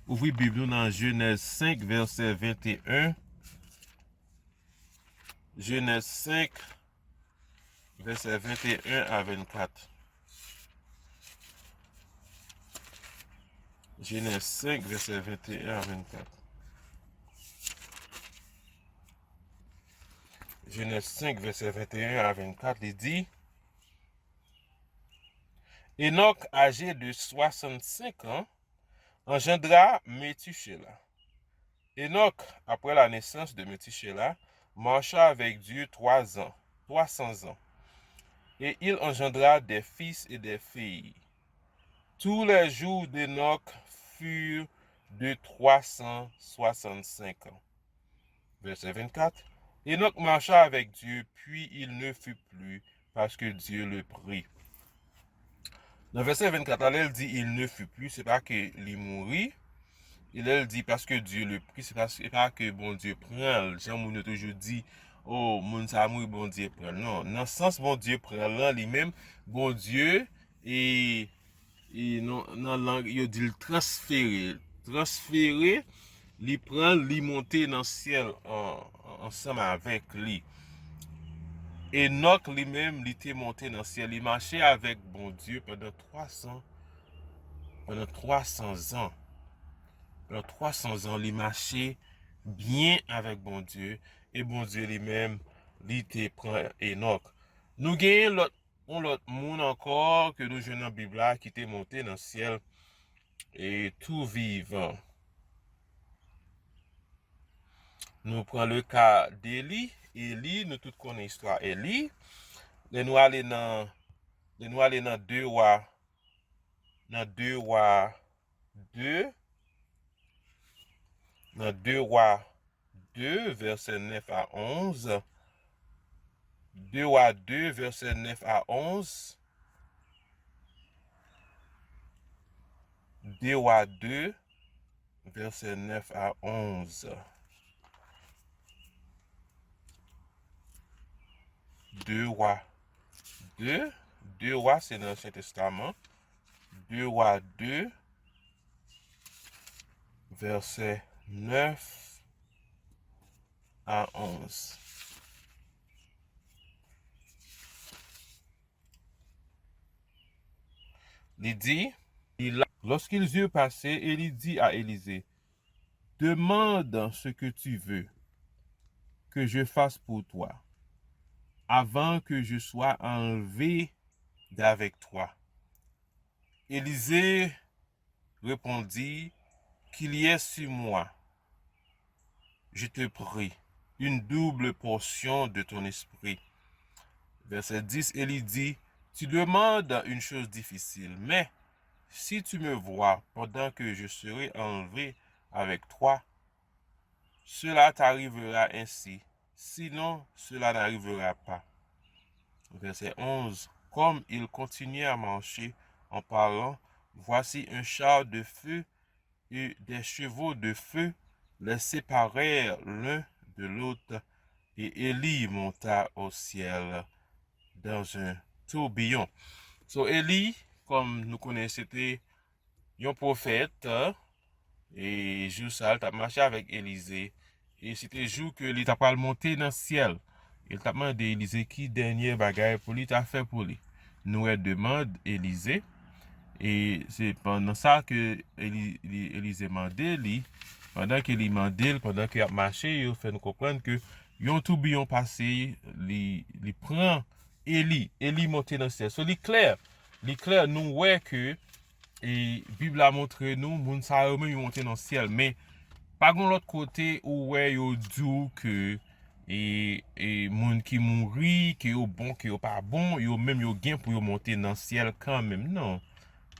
Ouvri Bib nou nan Jenèz senk, vèsè venteyen. Jenèz senk, vèsè venteyen a vennkat. Jenèz senk, vèsè venteyen a vennkat. Jenèz senk, vèsè venteyen a vennkat, li di, Enoch, âgé de soixante-cinq ans, engendra Methushélah. Enoch, après la naissance de Methushélah, marcha avec Dieu trois ans, trois cents ans, et il engendra des fils et des filles. Tous les jours d'Enoch furent de trois cent soixante-cinq ans. Verset vingt-quatre. Enoch marcha avec Dieu, puis il ne fut plus, parce que Dieu le prit. Nan vèsè vennkat la, lè l di il ne fut plus, se pa ke li mouri. E lè l di parce que Dieu le prit, se pa, se pa ke Bondye pran l. Jan moun yo toujou di, oh, moun sa a mouri, Bondye pran l. Non, nan sans Bondye pran l lan, li menm, Bondye, e, e nan, nan lang, yo di l transfere. Transfere, li pran l, li monte nan syèl an, ansanm avèk li. Enòk li menm, li te monte nan syèl, li mache avèk Bondye pandan twa san, pandan twa san zan. Pandan twa san zan, li mache byen avèk Bondye, e Bondye li menm, li te pran Enòk. Nou genyen lòt, yon lòt moun ankò ke nou jwenn nan Bib la ki te monte nan syèl, e tou vivan. Nou pran le ka d'Eli. Eli, nou tout konnen istwa Eli. Lè nou ale nan, lè nou ale nan de Wa, nan de Wa de, nan de Wa de, vèsè nèf a onz. De Wa de, vèsè nèf a onz. De Wa de, vèsè nèf a onz. De Wa de, de Wa se nan Ansyen Testaman. De Wa de, vèsè nèf a onz. Li di, il a, lorsqu'ils eurent passé, Élie dit à Élisée, demande ce que tu veux que je fasse pour toi, avant que je sois enlevé d'avec toi. Élisée répondit, qu'il y ait sur moi, je te prie, une double portion de ton esprit. Verset dix, Élie dit, tu demandes une chose difficile, mais si tu me vois pendant que je serai enlevé avec toi, cela t'arrivera ainsi, sinon cela n'arrivera pas. Verset onze, comme il continuait à marcher en parlant, voici un char de feu et des chevaux de feu les séparèrent l'un de l'autre, et Élie monta au ciel dans un tourbillon. So, Eli, kòm nou konnen, se te yon pwofèt, e jou sa, l t ap mache avèk Elize, e se te jou ke li t ap pral monte nan syèl. E l t ap mande Elize ki dènye bagay pou li ta fè pou li. Nou wè demann Elize, e se pandan sa ke Eli-, li, Elize mande li, pandan ke li mande l, pandan ke y ap mache, yo fè nou konprann ke yon toubiyon pase, li, li pran Eli, Eli monte nan syèl. So, li klè, li klè, nou wè ke, e, Bib la montre nou, moun sa yo menm, yo monte nan syèl. Men, pa gen lòt kote ou wè yo di w ke, e, e, moun ki mouri, ke yo bon, ke yo pa bon, yo menm yo gen pou yo monte nan syèl kanmenm. Non,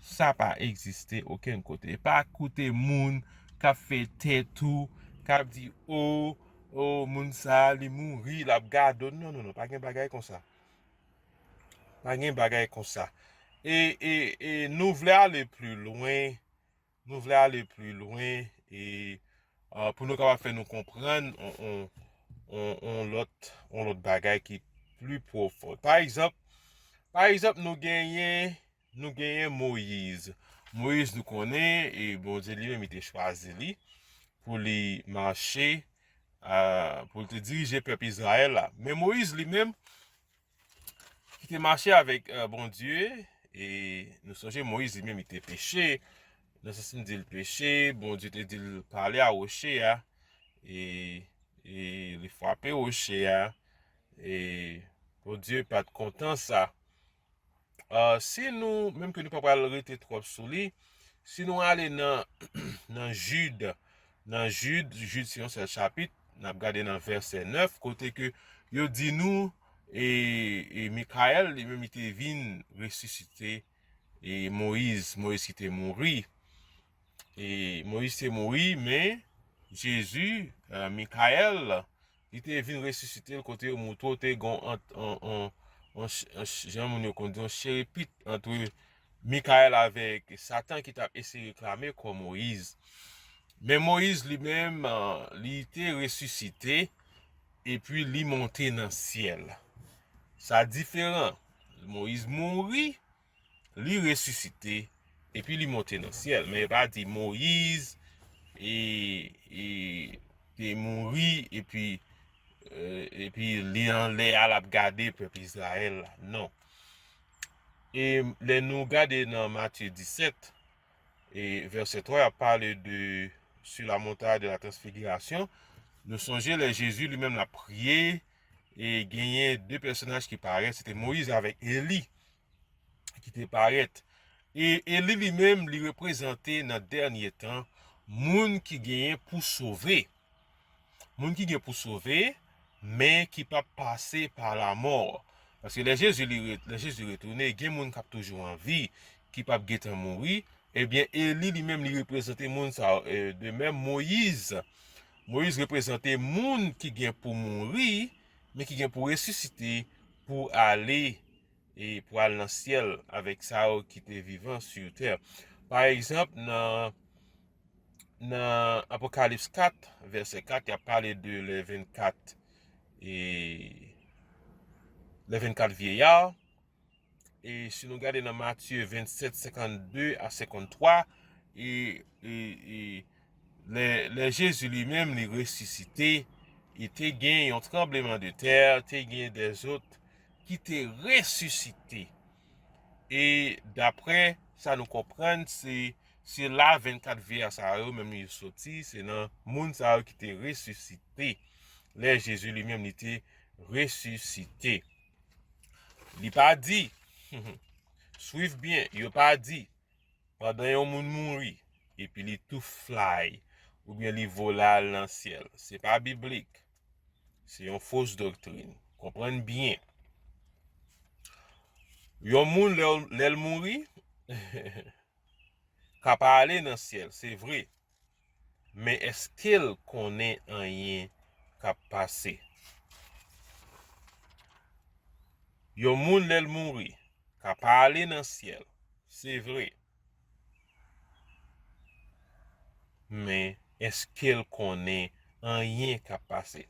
sa pa egziste okenn kote. E pa koute moun k ap fè tèt ou, k ap di, o, o, moun sa, li mouri, l ap gade w. Non, non, non, pa gen bagay konsa. Pa gen bagay konsa. E, e, e nou vle ale pli lwen. Nou vle ale pli lwen. E, a, pou nou kapab fè nou konprann on, on, on, on lòt, on lòt bagay ki pli pwofon. Pa egzanp, pa egzanp, nou genyen, nou genyen Moyiz. Moyiz, nou konnen, e Bondye li menm, li te chwazi li pou li mache, a, pou li te dirije pèp Izrayèl la. Men Moyiz li menm, ki te mache avèk, e, Bondye, e nou sonje Moyiz li menm, li te peche, nan sans m di l peche, Bondye te di l pale a woche a, e, e li frape woche a, e Bondye pa t kontan sa. A, si nou, menm ke nou pa pral rete twòp sou li, si nou ale nan, nan Jid, nan Jid, Jid se yon sèl chapit, n ap gade nan vèsè nèf, kote ke yo di nou, e, e Mikayèl, li menm, li te vin resisite, e Moyiz, Moyiz ki te mouri. E Moyiz te mouri, men Jezi, e, Mikayèl, li te vin resisite l kote yo montre w te gon ant, on, on, on ch-, on ch-, jan moun yo konn di, on cherepit ant Mikayèl avèk Satan ki t ap eseye reklame kò Moyiz. Men Moyiz li menm, e, li te resisite, epi li monte nan syèl. Sa diferan. Moyiz mouri, li resisite, epi li monte nan syèl. Men yo pa di Moyiz, e, e, te mouri, epi, e, epi li anlè a, l ap gade pèp Izrayèl la. Non. E lè nou gade nan Matye disèt, e vèsè twa, y ap pale de sur la montagne de la transfiguration. Nou sonje lè Jezi li menm l ap priye, e genyen de pèsonaj ki parèt, se te Moyiz avèk Eli ki te parèt. E Eli li menm, li reprezante nan dènye tan moun ki genyen pou sove. Moun ki gen pou sove, men ki p ap pase pa lamò. Paske lè Jezi li re-, lè Jezi retounen, gen moun k ap toujou an vi, ki p ap gentan mouri. Ebyen, Eli li menm, li reprezante moun sa yo. E, de menm, Moyiz. Moyiz reprezante moun ki gen pou mouri, men ki gen pou resisite pou ale, e pou al nan syèl avèk sa yo ki te vivan sou tè. Pa egzanp, nan, nan Apokalips kat, vèsè kat, y ap pale de lè vennkat, e lè vennkat vyeya. E si nou gade nan Matye vennsèt, senkannde a senkanntwa, e, e, e lè, lè Jezi li menm, li resisite, e te gen yon tranbleman de tè, te gen dèzòt ki te resisite. E daprè sa nou konprann, se, se la vennkat vyeya sa yo menm yo soti, se nan moun sa yo ki te resisite. Lè Jezi li menm, li te resisite. Li pa di, swiv byen, yo pa di, pandan yon moun mouri, epi li tou fly, oubyen li vole al nan syèl. Se pa biblik. Se yon fos doktrin. Konprann byen. Yon moun, lè, lè l mouri, ka pa ale nan syèl, se vre. Men èske l konnen anyen k ap pase? Yon moun, lè l mouri, ka pa ale nan syèl, se vre. Men èske l konnen anyen k ap pase?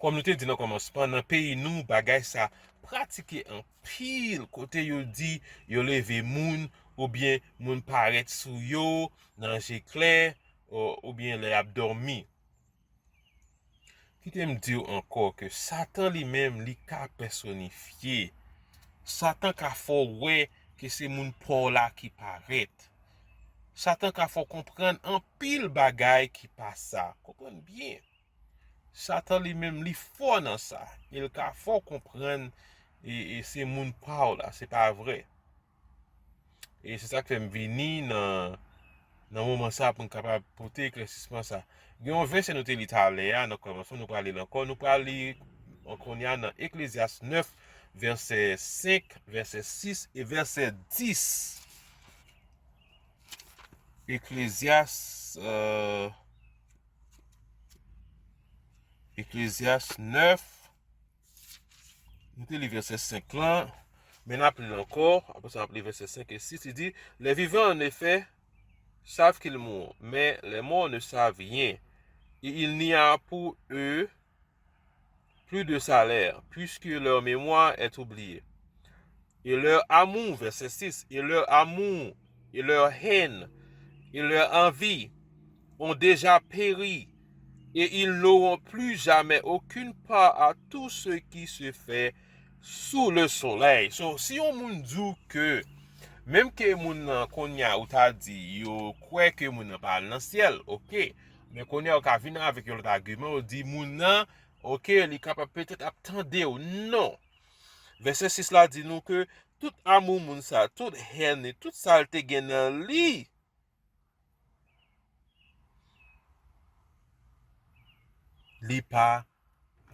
Kòm nou te di nan kòmansman, nan peyi nou, bagay sa pratike anpil, kote yo di yo leve moun, oubyen moun parèt sou yo nan je klè, o-, oubyen lè y ap dòmi. Kite m di w ankò ke Satan li menm, li ka pèsonifye. Satan ka fè w wè ke se moun pa w la ki parèt. Satan ka fè w konprann anpil bagay ki pa sa. Konprann byen. Satan li menm, li fò nan sa. E l ka fè w konprann, e, e se moun pa w la, se pa vre. E se sa k fè m vini nan, nan moman sa pou m kapab pote eklèsisman sa. Gen yon vèsè nou te li talè a, nan kòmansman, nou pral li l ankò. Nou pral li kounye a nan Eklezyas nèf, vèsè senk, vèsè sis e vèsè dis. Eklezyas, euh, Eklezyas nèf, nou te li vèsè senk lan, men n ap li l ankò, apre sa n ap li vèsè senk e sis, li di, Les vivants, en effet, savent qu'ils mourront, mais les morts ne savent rien, et il n'y a pour eux plus de salaire, puisque leur mémoire est oubliée. et leur amour, verset six, et leur amour, et leur haine, et leur envie ont déjà péri, et ils n'auront plus jamais aucune part à tout ce qui se fait sous le soleil. So, si yon moun di w ke, menm ke moun nan kounye a ou ta di, yo kwè ke moun nan pa al nan syèl, oke. Men kounye a ou ka vin avèk yon lòt agiman, ou di moun nan, oke, li kapab petèt ap tande w. Non. Vèsè sis la di nou ke tout amou moun sa, tout hèn li, tout sa l te gen nan li, li pa,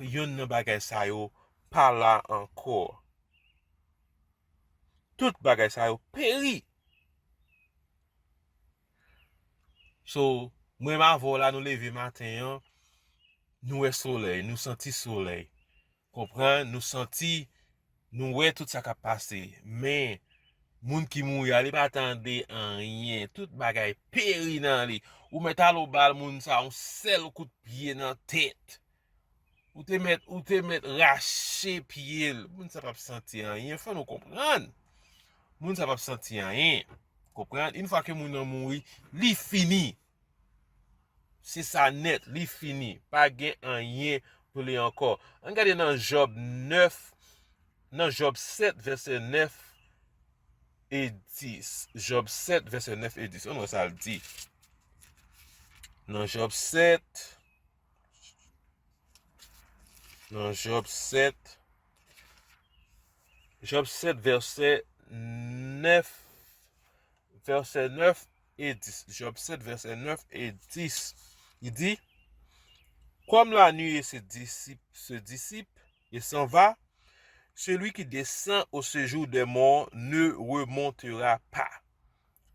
yonn nan bagay sa yo pa la ankò. Tout bagay sa yo peri. So, mwen m avè w la, nou leve maten an, nou wè solèy, nou santi solèy. Konprann? Nou santi, nou wè tout sa k ap pase. Men, moun ki mouri a, li pa tande anyen. Tout bagay peri nan li. Ou mèt al o bal moun sa, yon sèl kout pye nan tèt. Ou te mèt, ou te mèt rache pye l. Moun sa p ap santi anyen. Fò nou konprann. Moun sa p ap santi anyen. Konprann? Yon fwa ke moun nan mouri, li fini. Se sa nèt, li fini. Pa gen anyen pou li ankò. Ann gade nan Jòb nèf, nan Jòb sèt, vèsè nèf e dis. Jòb sèt, vèsè nèf e dis. Ann wè sa l di. Nan Jòb sèt, nan Jòb sèt, Jòb sèt, vèsè nèf, vèsè nèf e dis. Jòb sèt, vèsè nèf e dis. Li di, Comme la nuée se dissipe, se dissipe et s'en va, celui qui descend au séjour des morts ne remontera pas.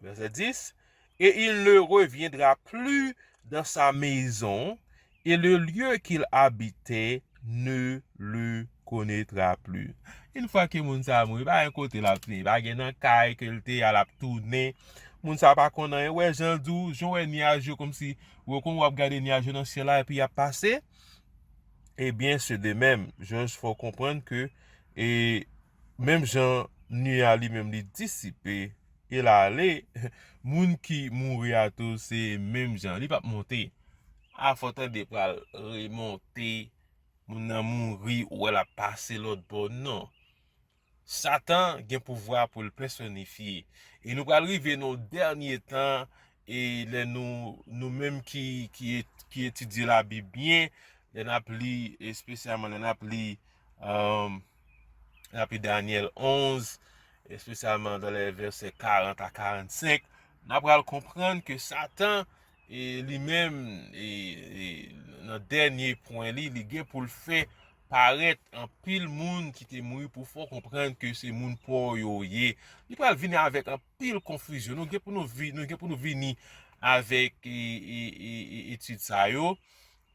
Vèsè dis, Et il ne reviendra plus dans sa maison, et le lieu qu'il habitait ne le connaîtra plus. Yon fwa ke moun sa a mouri, pa gen kote l ap fini, pa gen nan kay ke l te ye a l ap tounen. Moun sa a pa konn anyen, wè jan l di w, jan w wè nyaj yo kòmsi, ou konn w ap gade nyaj yo nan syèl la epi y ap pase. Ebyen, se de menm, Jòj fè w konprann ke, e, menm jan nuit a li menm li disipe, e l ale, moun ki mouri a tou se menm jan, li p ap monte. A fò tande pral remonte, moun nan mouri, ou wè l ap pase lòt bò, non. Satan gen pouvwa pou l pèsonifye. E nou pral rive nan dènye tan, e lè nou, nou menm ki, ki, ki etidye Labib byen, lè n ap li, espesyalman lè n ap li, um, lè n ap li Danyèl onz, espesyalman dan lè vèsè karant a karannsenk, n ap pral konprann ke Satan, e li menm, e, e nan dènye pwen li, li gen pou l fè parèt anpil moun ki te mouri pou fè w konprann ke se moun pa w yo ye. Li pral vini avèk anpil konfizyon. Nou gen pou nou vi-, nou gen pou nou vini avèk, e, e, e, e, etid sa yo,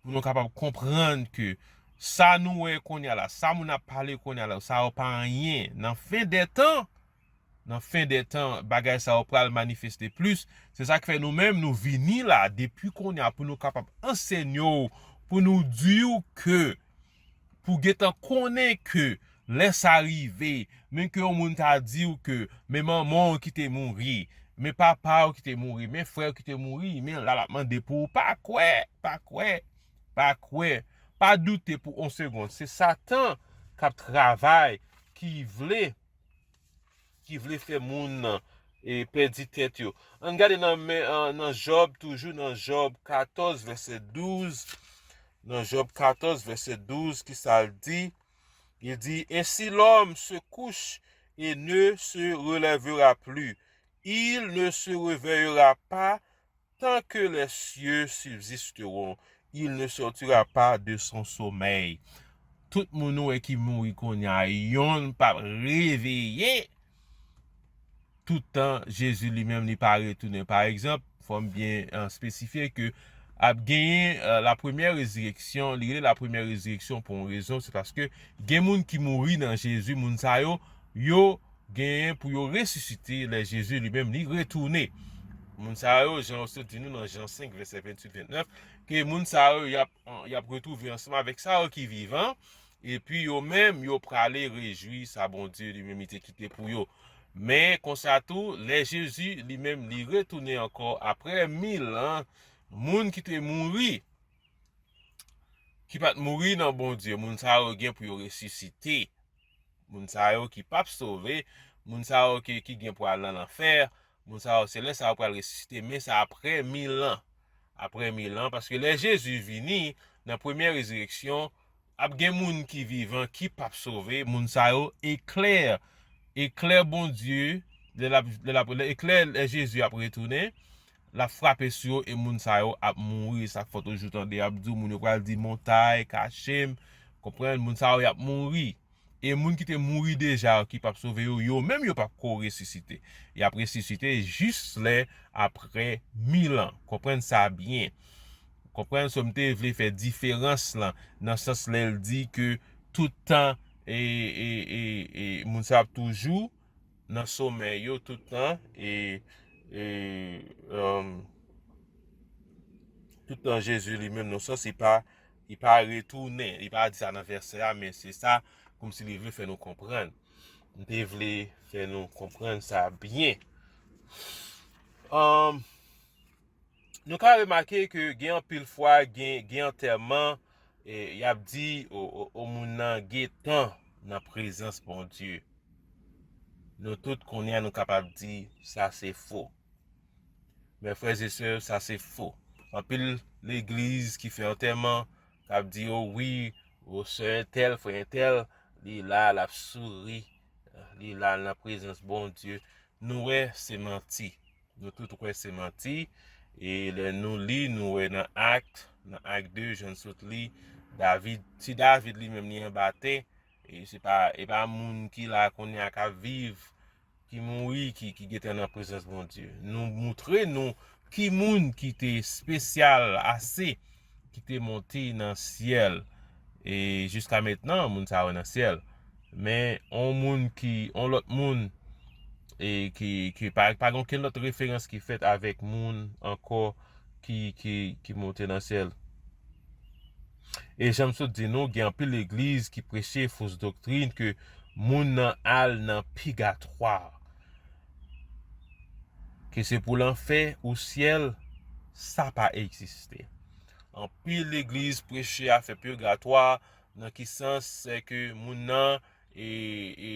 pou nou kapab konprann ke sa nou wè kounye a la, sa moun ap pale kounye a la, sa yo pa anyen. Nan fen dè tan, nan fen dè tan, bagay sa yo pral manifeste plis. Se sa k fè nou menm, nou vini la depi kounye a pou nou kapab ansenye w, pou nou di w ke, pou gentan konnen ke lè sa rive, men ke yon moun ta di w ke, men manman w ki te mouri, men papa w ki te mouri, men frè w ki te mouri, men la l ap mande pou ou, pa kwè, pa kwè, pa kwè, pa doute pou yon segonn. Se Satan k ap travay, ki vle ki vle fè moun nan, e, pèdi tèt yo. Ann gade nan men, an, nan Jòb, toujou nan Jòb katòz, vèsè douz. Nan Jòb katòz, vèsè douz, ki sa l di? Il dit, Ainsi l'homme se couche et ne se relèvera plus. Il ne se réveillera pas tant que les cieux subsisteront, il ne sortira pas de son sommeil. Tout moun ou wè ki mouri kounye a, yonn p ap reveye toutan Jezi li menm li pa retounen. Pa egzanp, fò m byen, eh, espesifye ke ap genyen, eh, la première résurrection, li rele la première résurrection pou yon rezon, se paske gen moun ki mouri nan Jezi, moun sa yo, yo genyen pou yo resisite lè Jezi li menm li retounen. Moun sa yo, jan yo sot di nou nan Jan senk, vèsè venntuit, ventnèf, ke moun sa yo, y ap, y ap retwouve ansanm avèk sa yo ki vivan, epi yo menm, yo prale rejwi sa Bondye li menm li te kite pou yo. Men konsa tou, lè Jezi li menm li retounen ankò apre mil an, moun ki te mouri, ki pa t mouri nan Bondye, moun sa yo gen pou yo resisite. Moun sa yo ki p ap sove, moun sa yo ki, ki gen pou al nan lanfè, moun sa yo se lè sa yo pral resisite, men sa apre mil an. Apre mil an, paske lè Jezi vini, nan premyè rezireksyon, ap gen moun ki vivan ki p ap sove, moun sa yo eklè, eklè Bondye, lè l ap, lè l ap, lè eklè, lè Jezi ap retounen, l ap frape sou yo e moun sa yo ap mouri. Sa k fè w toujou tande y ap di w, moun yo pral di, montay, kache m. Konprann? Moun sa yo, y ap mouri. E moun ki te mouri deja yo, ki p ap sove yo, yo menm yo p ap ko resisite. Y ap resisite jis lè apre mil an. Konprann sa byen. Konprann? So, m te vle fè diferans lan, nan sans lè l di ke tout tan, e, e, e, e, moun sa ap toujou nan somèy yo tout tan, e, e, um, tout tan Jezi li menm, nan sans, li pa, li pa retounen. Li pa di sa nan vèsè a, men se sa, kòmsi li vle fè nou konprann. M te vle fè nou konprann sa byen. Um, nou ka remake ke gen anpil fwa, gen, gen antèman, e, y ap di, o, o, o moun nan gentan nan prezans Bondye. Nou tout kounye a nou kapab di sa se fo. Men frè e sè, sa se fo. Anpil legliz ki fè antèman, k ap di, o wi, o sè entèl, frè entèl, li la, l ap souri, li la nan prezans Bondye. Nou wè, se manti. Nou tout wè se manti. E lè nou li, nou wè nan Ak, nan Ak de, jan n sot li, David, ti David li menm li anba tè, e se pa, e pa moun ki la kounye a k ap viv, ki mouri, ki, ki gentan nan prezans Bondye. Nou moutre nou ki moun ki te espesyal ase, ki te monte nan syèl. E jiska mentnan, moun sa yo nan syèl. Men, on moun ki, on lòt moun, e ki, ki pa, pa gen okenn lòt referans ki fèt avèk moun ankò ki, ki, ki monte nan syèl. E jan m sot di nou, gen anpil legliz ki preche fos doktrin ke moun nan al nan pigatwa. Ke se pou lanfè ou syèl, sa pa egziste. Anpil legliz preche afè pigatwa, nan ki sans, se ke moun nan, e, e,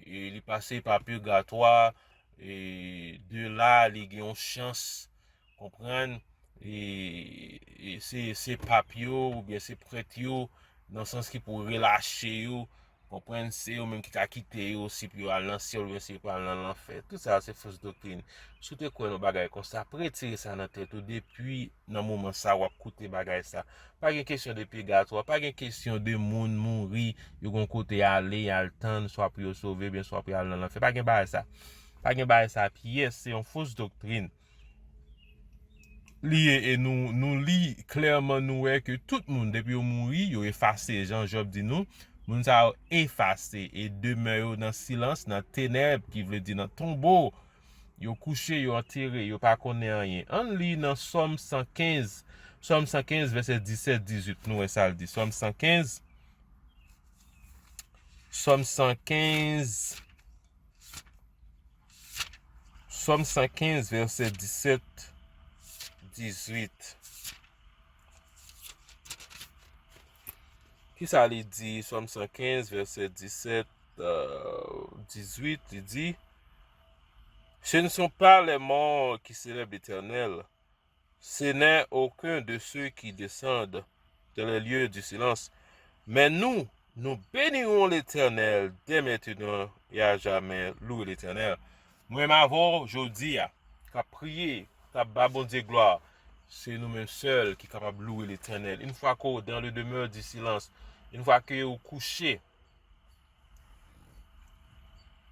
e li pase pa pigatwa, e de la, li gen yon chans, konprann, e, e se, se pap yo, oubyen se prèt yo, nan sans ki pou relache yo, konprann, se yo menm ki ka kite yo, si pou yo al nan syèl, oubyen si yo pral nan lanfè. Tout sa, se fos doktrin. Si w te kwè nan bagay konsa, retire sa nan tèt ou depi nan moman sa w ap koute bagay sa. Pa gen kesyon de pigatwa, pa gen kesyon de moun mouri, yo gon kote ale, y al tann, swa pou yo sove, oubyen swa pou y al nan lanfè. Pa gen bagay sa. Pa gen bagay sa pyès, se yon fos doktrin. Li ye, e nou, nou li klèman, nou wè ke tout moun, depi yo mouri, yo efase, jan Jòb di nou, moun sa yo efase e demè yo nan silans, nan tenèb, ki vle di nan tonbo. Yo kouche, yo antere, yo pa konnen anyen. Ann li nan Sòm san kenz, Sòm san kenz, vèsè disèt, dizuit, nou wè sa l di. Sòm san kenz, Sòm san kenz, Sòm san kenz, vèsè disèt, dizuit. Kisa li di, Sòm san kenz, vèsè disèt, euh, dizuit, li di, Ce ne sont pas les morts qui célèbrent l'Éternel, ce n'est aucun de ceux qui descendent dans les lieux du silence. Mais nous, nous bénirons l'Éternel dès maintenant et à jamais. Louez l'Éternel. Mwen menm avè w jodi a, k ap priye, k ap ba Bondye glwa, se nou menm sèl ki kapab louwe Letènèl. Une fois que dans le demeure du silence, une fois que ou kouche,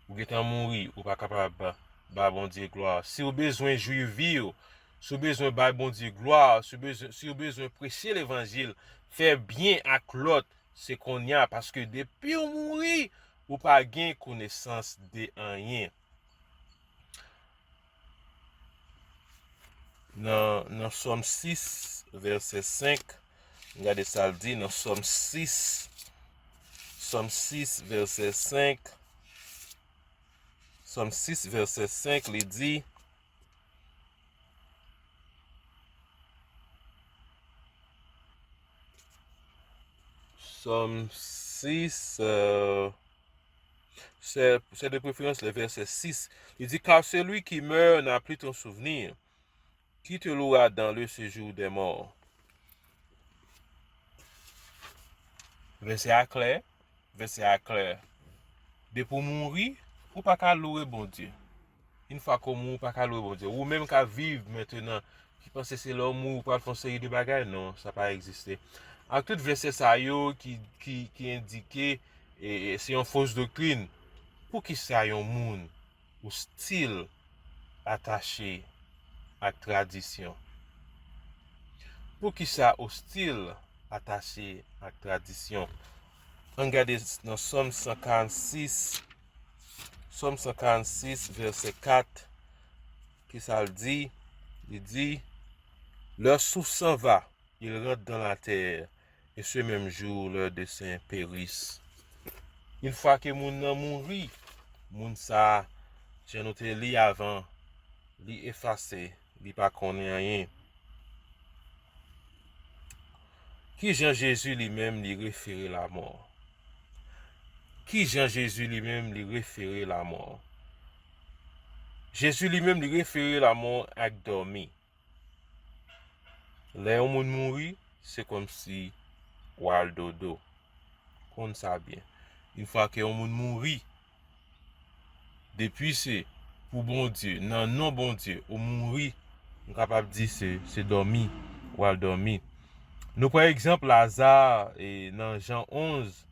ou gentan mouri, ou pa kapab ba Bondye glwa. Si w bezwen jwi vi w, si w bezwen bay Bondye glwa, si w bezwen, si w bezwen preche levanjil, fè byen ak lòt, se kounye a, paske depi w mouri, ou pa gen konesans de anyen. Nan, nan Sòm sis, vèsè senk, gade sa l di nan Sòm sis, Sòm sis, vèsè senk. Sòm sis, vèsè senk, li di, Sòm sis, euh, c'est, c'est de préférence le verset six. Il dit, car celui qui meurt n'a plus ton souvenir. Qui te louera dans le séjour des morts? Vèsè a klè, vèsè a klè. Depi w mouri, ou pa ka loure Bondye. Yon fwa ke w mouri, ou pa ka loure Bondye. Ou menm k ap viv mentenan, ki panse se lè w mouri, ou pral fè yon seri de bagay, non, sa pa egziste. Ak tout vèsè sa yo ki, ki, ki endike, e, e, se yon fos doktrin, poukisa yon moun ou still atache ak tradisyon? Poukisa ou still atache ak tradisyon? Ann gade nan Sòm san karannsis, Sòm san karannsis, vèsè kat, kisa l di? Li di, leur souffle s'en va, il rentre dans la terre, et ce même jour leurs desseins périssent. Yon fwa ke moun nan mouri, moun sa, jan nou te li avan, li efase, li pa konnen anyen. Ki jan Jezi li menm li refere lamò? Ki jan Jezi li menm li refere lamò? Jezi li menm li refere lamò ak dòmi. Lè yon moun mouri, se kòmsi w al dodo. Konn sa byen. Yon fwa ke yon moun mouri, depi se pou Bondye, nan non Bondye, ou mouri, m kapab di se, se dòmi, w al dòmi. Nou pran egzanp Laza, e, nan Jan onz,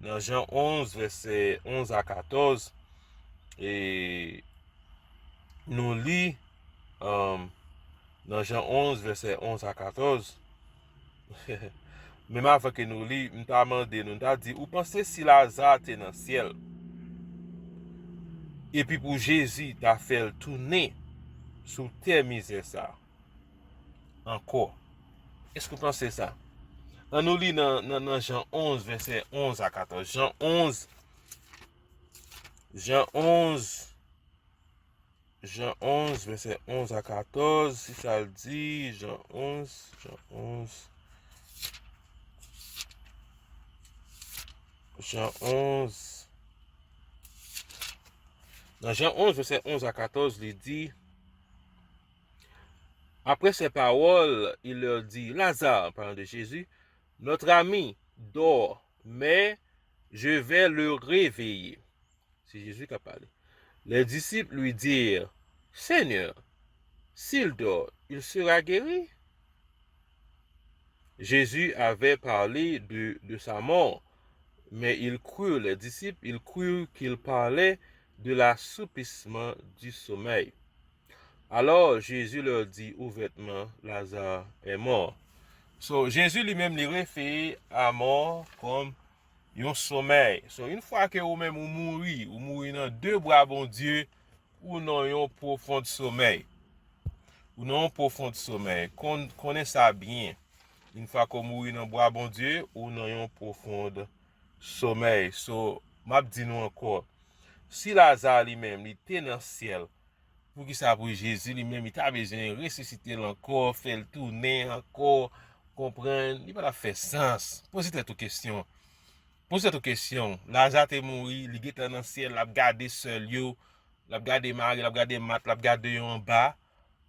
nan Jan onz, vèsè onz a katòz, e, nou li, um, nan Jan onz, vèsè onz a katòz, menm avan ke nou li, m ta mande nou, m ta di, ou panse si Laza te nan syèl, epi pou Jezi ta fè l tounen sou tè mizè sa ankò? Èske w panse sa? Ann nou li nan, nan, nan Jan onz, vèsè onz a katòz. Jan onz, Jan onz, Jan onz, vèsè onz a katòz, si sa l di, Jan onz, Jan onz, Jan onz. Nan Jan onz, vèsè onz a katòz, li di, Après ces paroles, il leur dit, Lazare, parlant de Jésus, notre ami dort, mais je vais le réveiller. C'est Jésus qui a parlé. Les disciples lui dirent, Seigneur, s'il dort, il sera guéri. Jésus avait parlé de, de sa mort, mais ils crurent, les disciples, ils crurent qu'il parlait de l'assouplissement du sommeil. Alors Jésus leur dit ouvertement, Lazare est mort. So, Jezi li menm li refere a mò kòm yon somèy. So, yon fwa ke ou menm ou mouri, ou mouri nan de bra Bondye, ou nan yon pwofon somèy. Ou nan yon pwofon somèy. Kon, konnen sa byen. Yon fwa ke w mouri nan bra Bondye, ou nan yon pwofon somèy. So, m ap di nou ankò, si Laza li menm, li te nan syèl, poukisa pou Jezi li menm, li ta bezwen resisite l ankò, fè l tounen ankò, konprann? Li pa t ap fè sans. Poze tèt ou kesyon. Poze tèt ou kesyon. Laza te mouri, li gentan nan syèl, l ap gade sè l yo, l ap gade Mari, l ap gade Mat, l ap gade yo anba.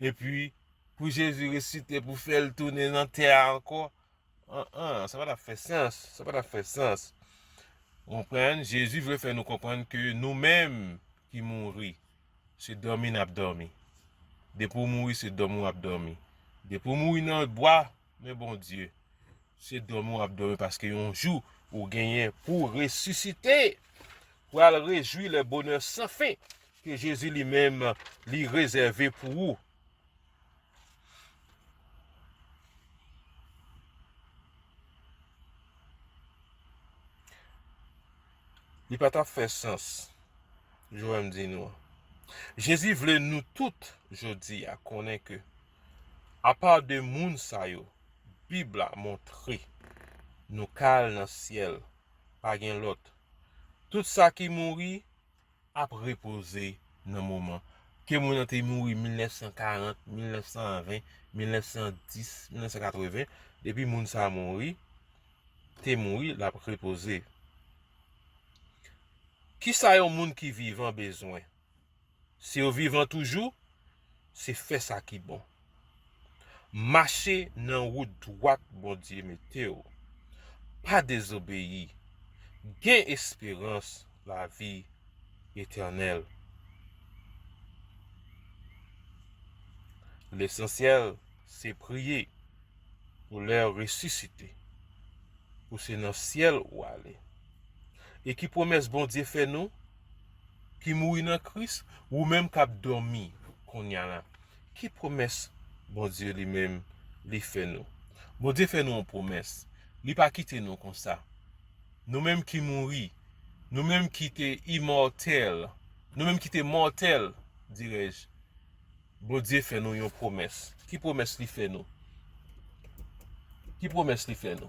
Epi, pou Jezi resisite, pou fè l tounen nan tè a ankò, an, an, sa pa t ap fè sans. Sa pa t ap fè sans. Konprann? Jezi vle fè nou konprann ke nou menm ki mouri, se dòmi n ap dòmi. Depi w mouri, se dòmi w ap dòmi. Depi w mouri nan bra men Bondye, se dòmi w ap dòmi, paske yon jou ou genyen pou w resisite, pou w al rejwi le bonheur sans fin ke Jezi li menm li rezève pou ou. Li pa t ap fè sans, jan m di nou an. Jezi vle nou tout jodi a konnen ke, apa de moun sa yo, Bib la montre nou ka al nan syèl, pa gen lòt. Tout sa ki mouri ap repoze nan moman. Ke moun nan te mouri mil nèf san karant, mil nèf san ven, mil nèf san dis, mil nèf san katreven, depi moun sa a mouri, te mouri, l ap repoze. Kisa yon moun ki vivan bezwen? Si w vivan toujou, se fè sa ki bon. Mache nan wout dwat Bondye mete w. Pa dezobeyi. Gen esperans lavi etènèl. Lesansyèl, se priye pou lè w resisite, pou se nan syèl ou ale. E ki pwomès Bondye fè nou ki mouri nan Kris, ou menm k ap dòmi kounye a la? Ki pwomès Bondye li menm li fè nou? Bondye fè nou yon pwomès. Li pa kite nou konsa. Nou menm ki mouri, nou menm ki te imòtèl, nou menm ki te mòtèl, dirèj, Bondye fè nou yon pwomès. Ki pwomès li fè nou? Ki pwomès li fè nou?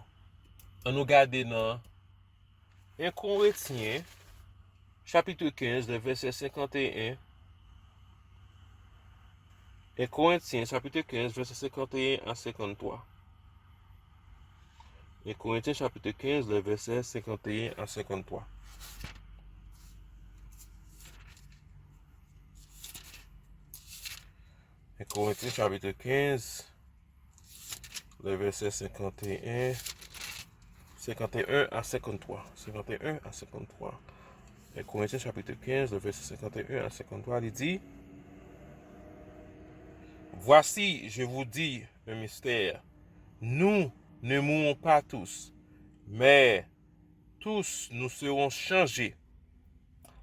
Ann nou gade nan en Korentyen, chapit kenz, le vèsè senkanteyen. En Korentyen, chapit kenz, vèsè senkanteyen a senkanntwa. En Korentyen, chapit kenz, le vèsè senkanteyen a senkanntwa. En Korentyen, chapit kenz, le vèsè senkanteyen, senkanteyen a senkanntwa. Senkanteyen a senkanntwa. En Korentyen, chapit kenz, le vèsè senkanteyen a senkanntwa, li di, Voici, je vous dis un mystère. Nous ne mourrons pas tous, mais tous nous serons changés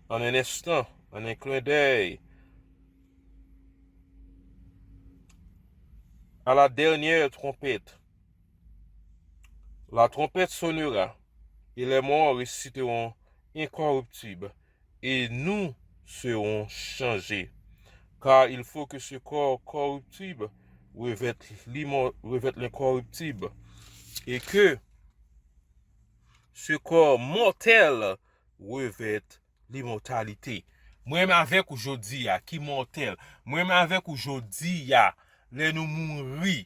en un instant, en un clin d'œil, à la dernière trompette. La trompette sonnera, et les morts ressusciteront incorruptibles, et nous serons changés. Car il faut que ce corps corruptible revête l'immo-, revête l'incorruptible, et que ce corps mortel revête limòtalite. Mwen menm avèk ou jodi a, ki mòtèl. Mwen menm avèk ou jodi a, lè nou mouri,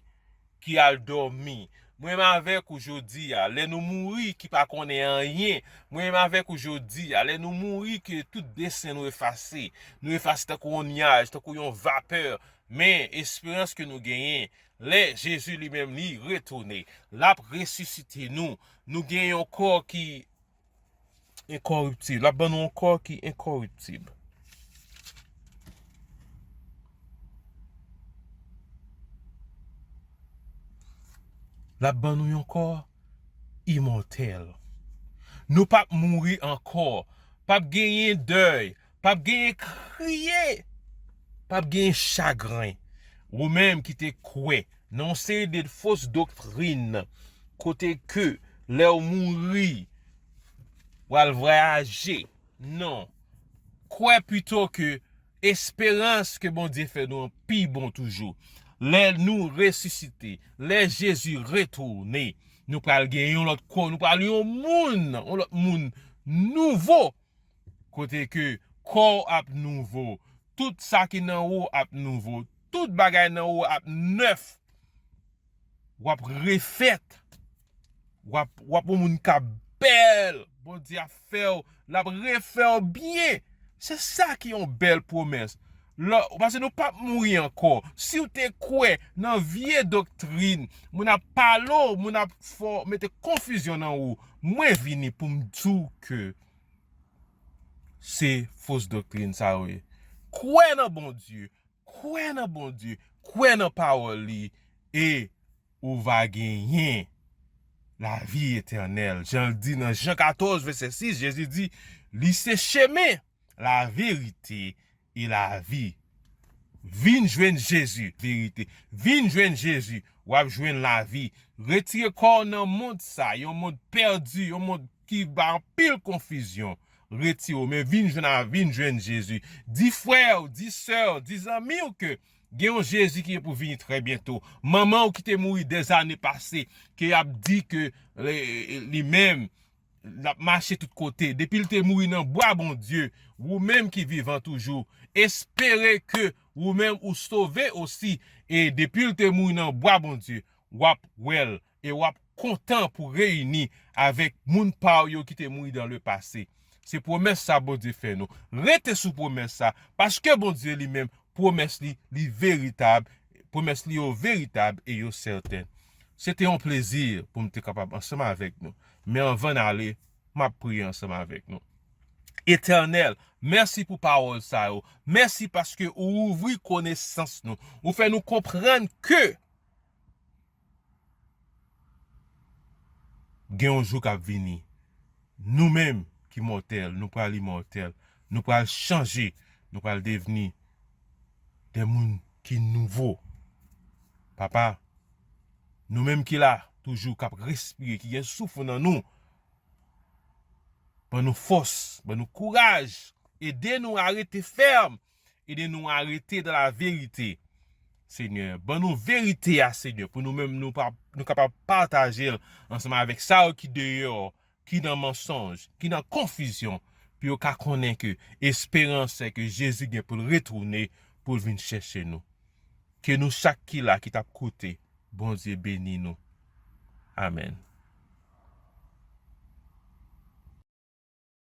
ki al dòmi. Mwen menm avèk ou jodi a, lè nou mouri, ki pa konnen anyen. Mwen menm avèk ou jodi a, lè nou mouri, ke tout desen nou efase. Nou efase tankou yon nyaj, tankou yon vapè. Men, esperans ke nou genyen, lè Jezi li menm li retounen, l ap resisite nou. Nou gen yon kò ki enkòriptib. L ap ban nou yon kò ki enkòriptib. L ap ban nou yon kò imòtèl. Nou p ap mouri ankò. P ap genyen dèy. P ap genyen kriye. P ap genyen chagren. Ou menm ki te kwè nan yon seri de fos doktrin, kote ke lè w mouri, w al vwayaje. Non. Kwè pito ke esperans ke Bondye fè nou an pi bon toujou. Lè nou resisite, lè Jezi retounen, nou pral gen yon lòt kò, nou pral yon moun, yon lòt moun nouvo. Kote ke kò w ap nouvo, tout sa ki nan ou ap nouvo, tout bagay nan ou ap nèf. W ap refèt. W ap, w ap yon moun k ap bèl. Bondye ap fè w, l ap refè w byen. Se sa ki yon bèl pwomès. Lò, paske nou p ap mouri ankò. Si w te kwè nan vye doktrin, moun ap pale w, moun ap fè w mete konfizyon nan ou, mwen vini pou m di w ke se fos doktrin sa yo ye. Kwè nan Bondye, kwè nan Bondye, kwè nan pawòl li, e ou va genyen lavi etènèl. Jan l di nan Jan katòz, vèsè sis, Jezi di, li se chemen, laverite e lavi. Vin jwenn Jezi, verite. Vin jwenn Jezi, w ap jwenn lavi. Retire kò w nan mond sa, yon mond pèdi, yon mond ki ba anpil konfizyon. Retire w, men vin jwenn a, vin jwenn Jezi. Di frè w, di sè w, di zanmi w ke gen yon Jezi ki gen pou vini trè byento. Manman w ki te mouri dèzane pase, ke y ap di ke li, li menm, l ap mache tout kote. Depi l te mouri nan bwa, Bondye, ou menm ki vivan toujou, espere ke ou menm ou sove osi. E depi l te mouri nan bwa, Bondye, w ap wè l e w ap kontan pou reyini avèk moun pa w yo ki te mouri dans le passé. Se pwomès sa Bondye fè nou. Rete sou pwomès sa, paske Bondye li menm, pwomès li, li veritab, pwomès li yo veritab e yo sèten. Se te yon plezi pou m te kapab ansanm avèk nou. Men anvan n ale, m ap priye ansanm avèk nou. Etènèl, mèsi pou pawòl sa yo. Mèsi paske ou ouvri konesans nou. Ou fè nou konprann ke gen yon jou k ap vini. Nou menm ki mòtèl, nou pral imòtèl. Nou pral chanje. Nou pral devni de moun ki nouvo. Papa, nou menm ki la, toujou k ap respire, ki gen souf nan nou, ban nou fòs, ban nou kouraj, ede nou a rete fèm, ede nou a rete dans la vérité. Senyè, ban nou verite a, Senyè, pou nou menm nou, pa, nou kapab pataje l ansanm avèk sa yo ki deyò, ki nan mansonj, ki nan konfizyon, pou yo ka konnen ke esperans se ke Jezi gen pou l retounen, pou l vin chèche nou. Ke nou chak ki la, ki t ap koute, Bondye beni nou. Amèn.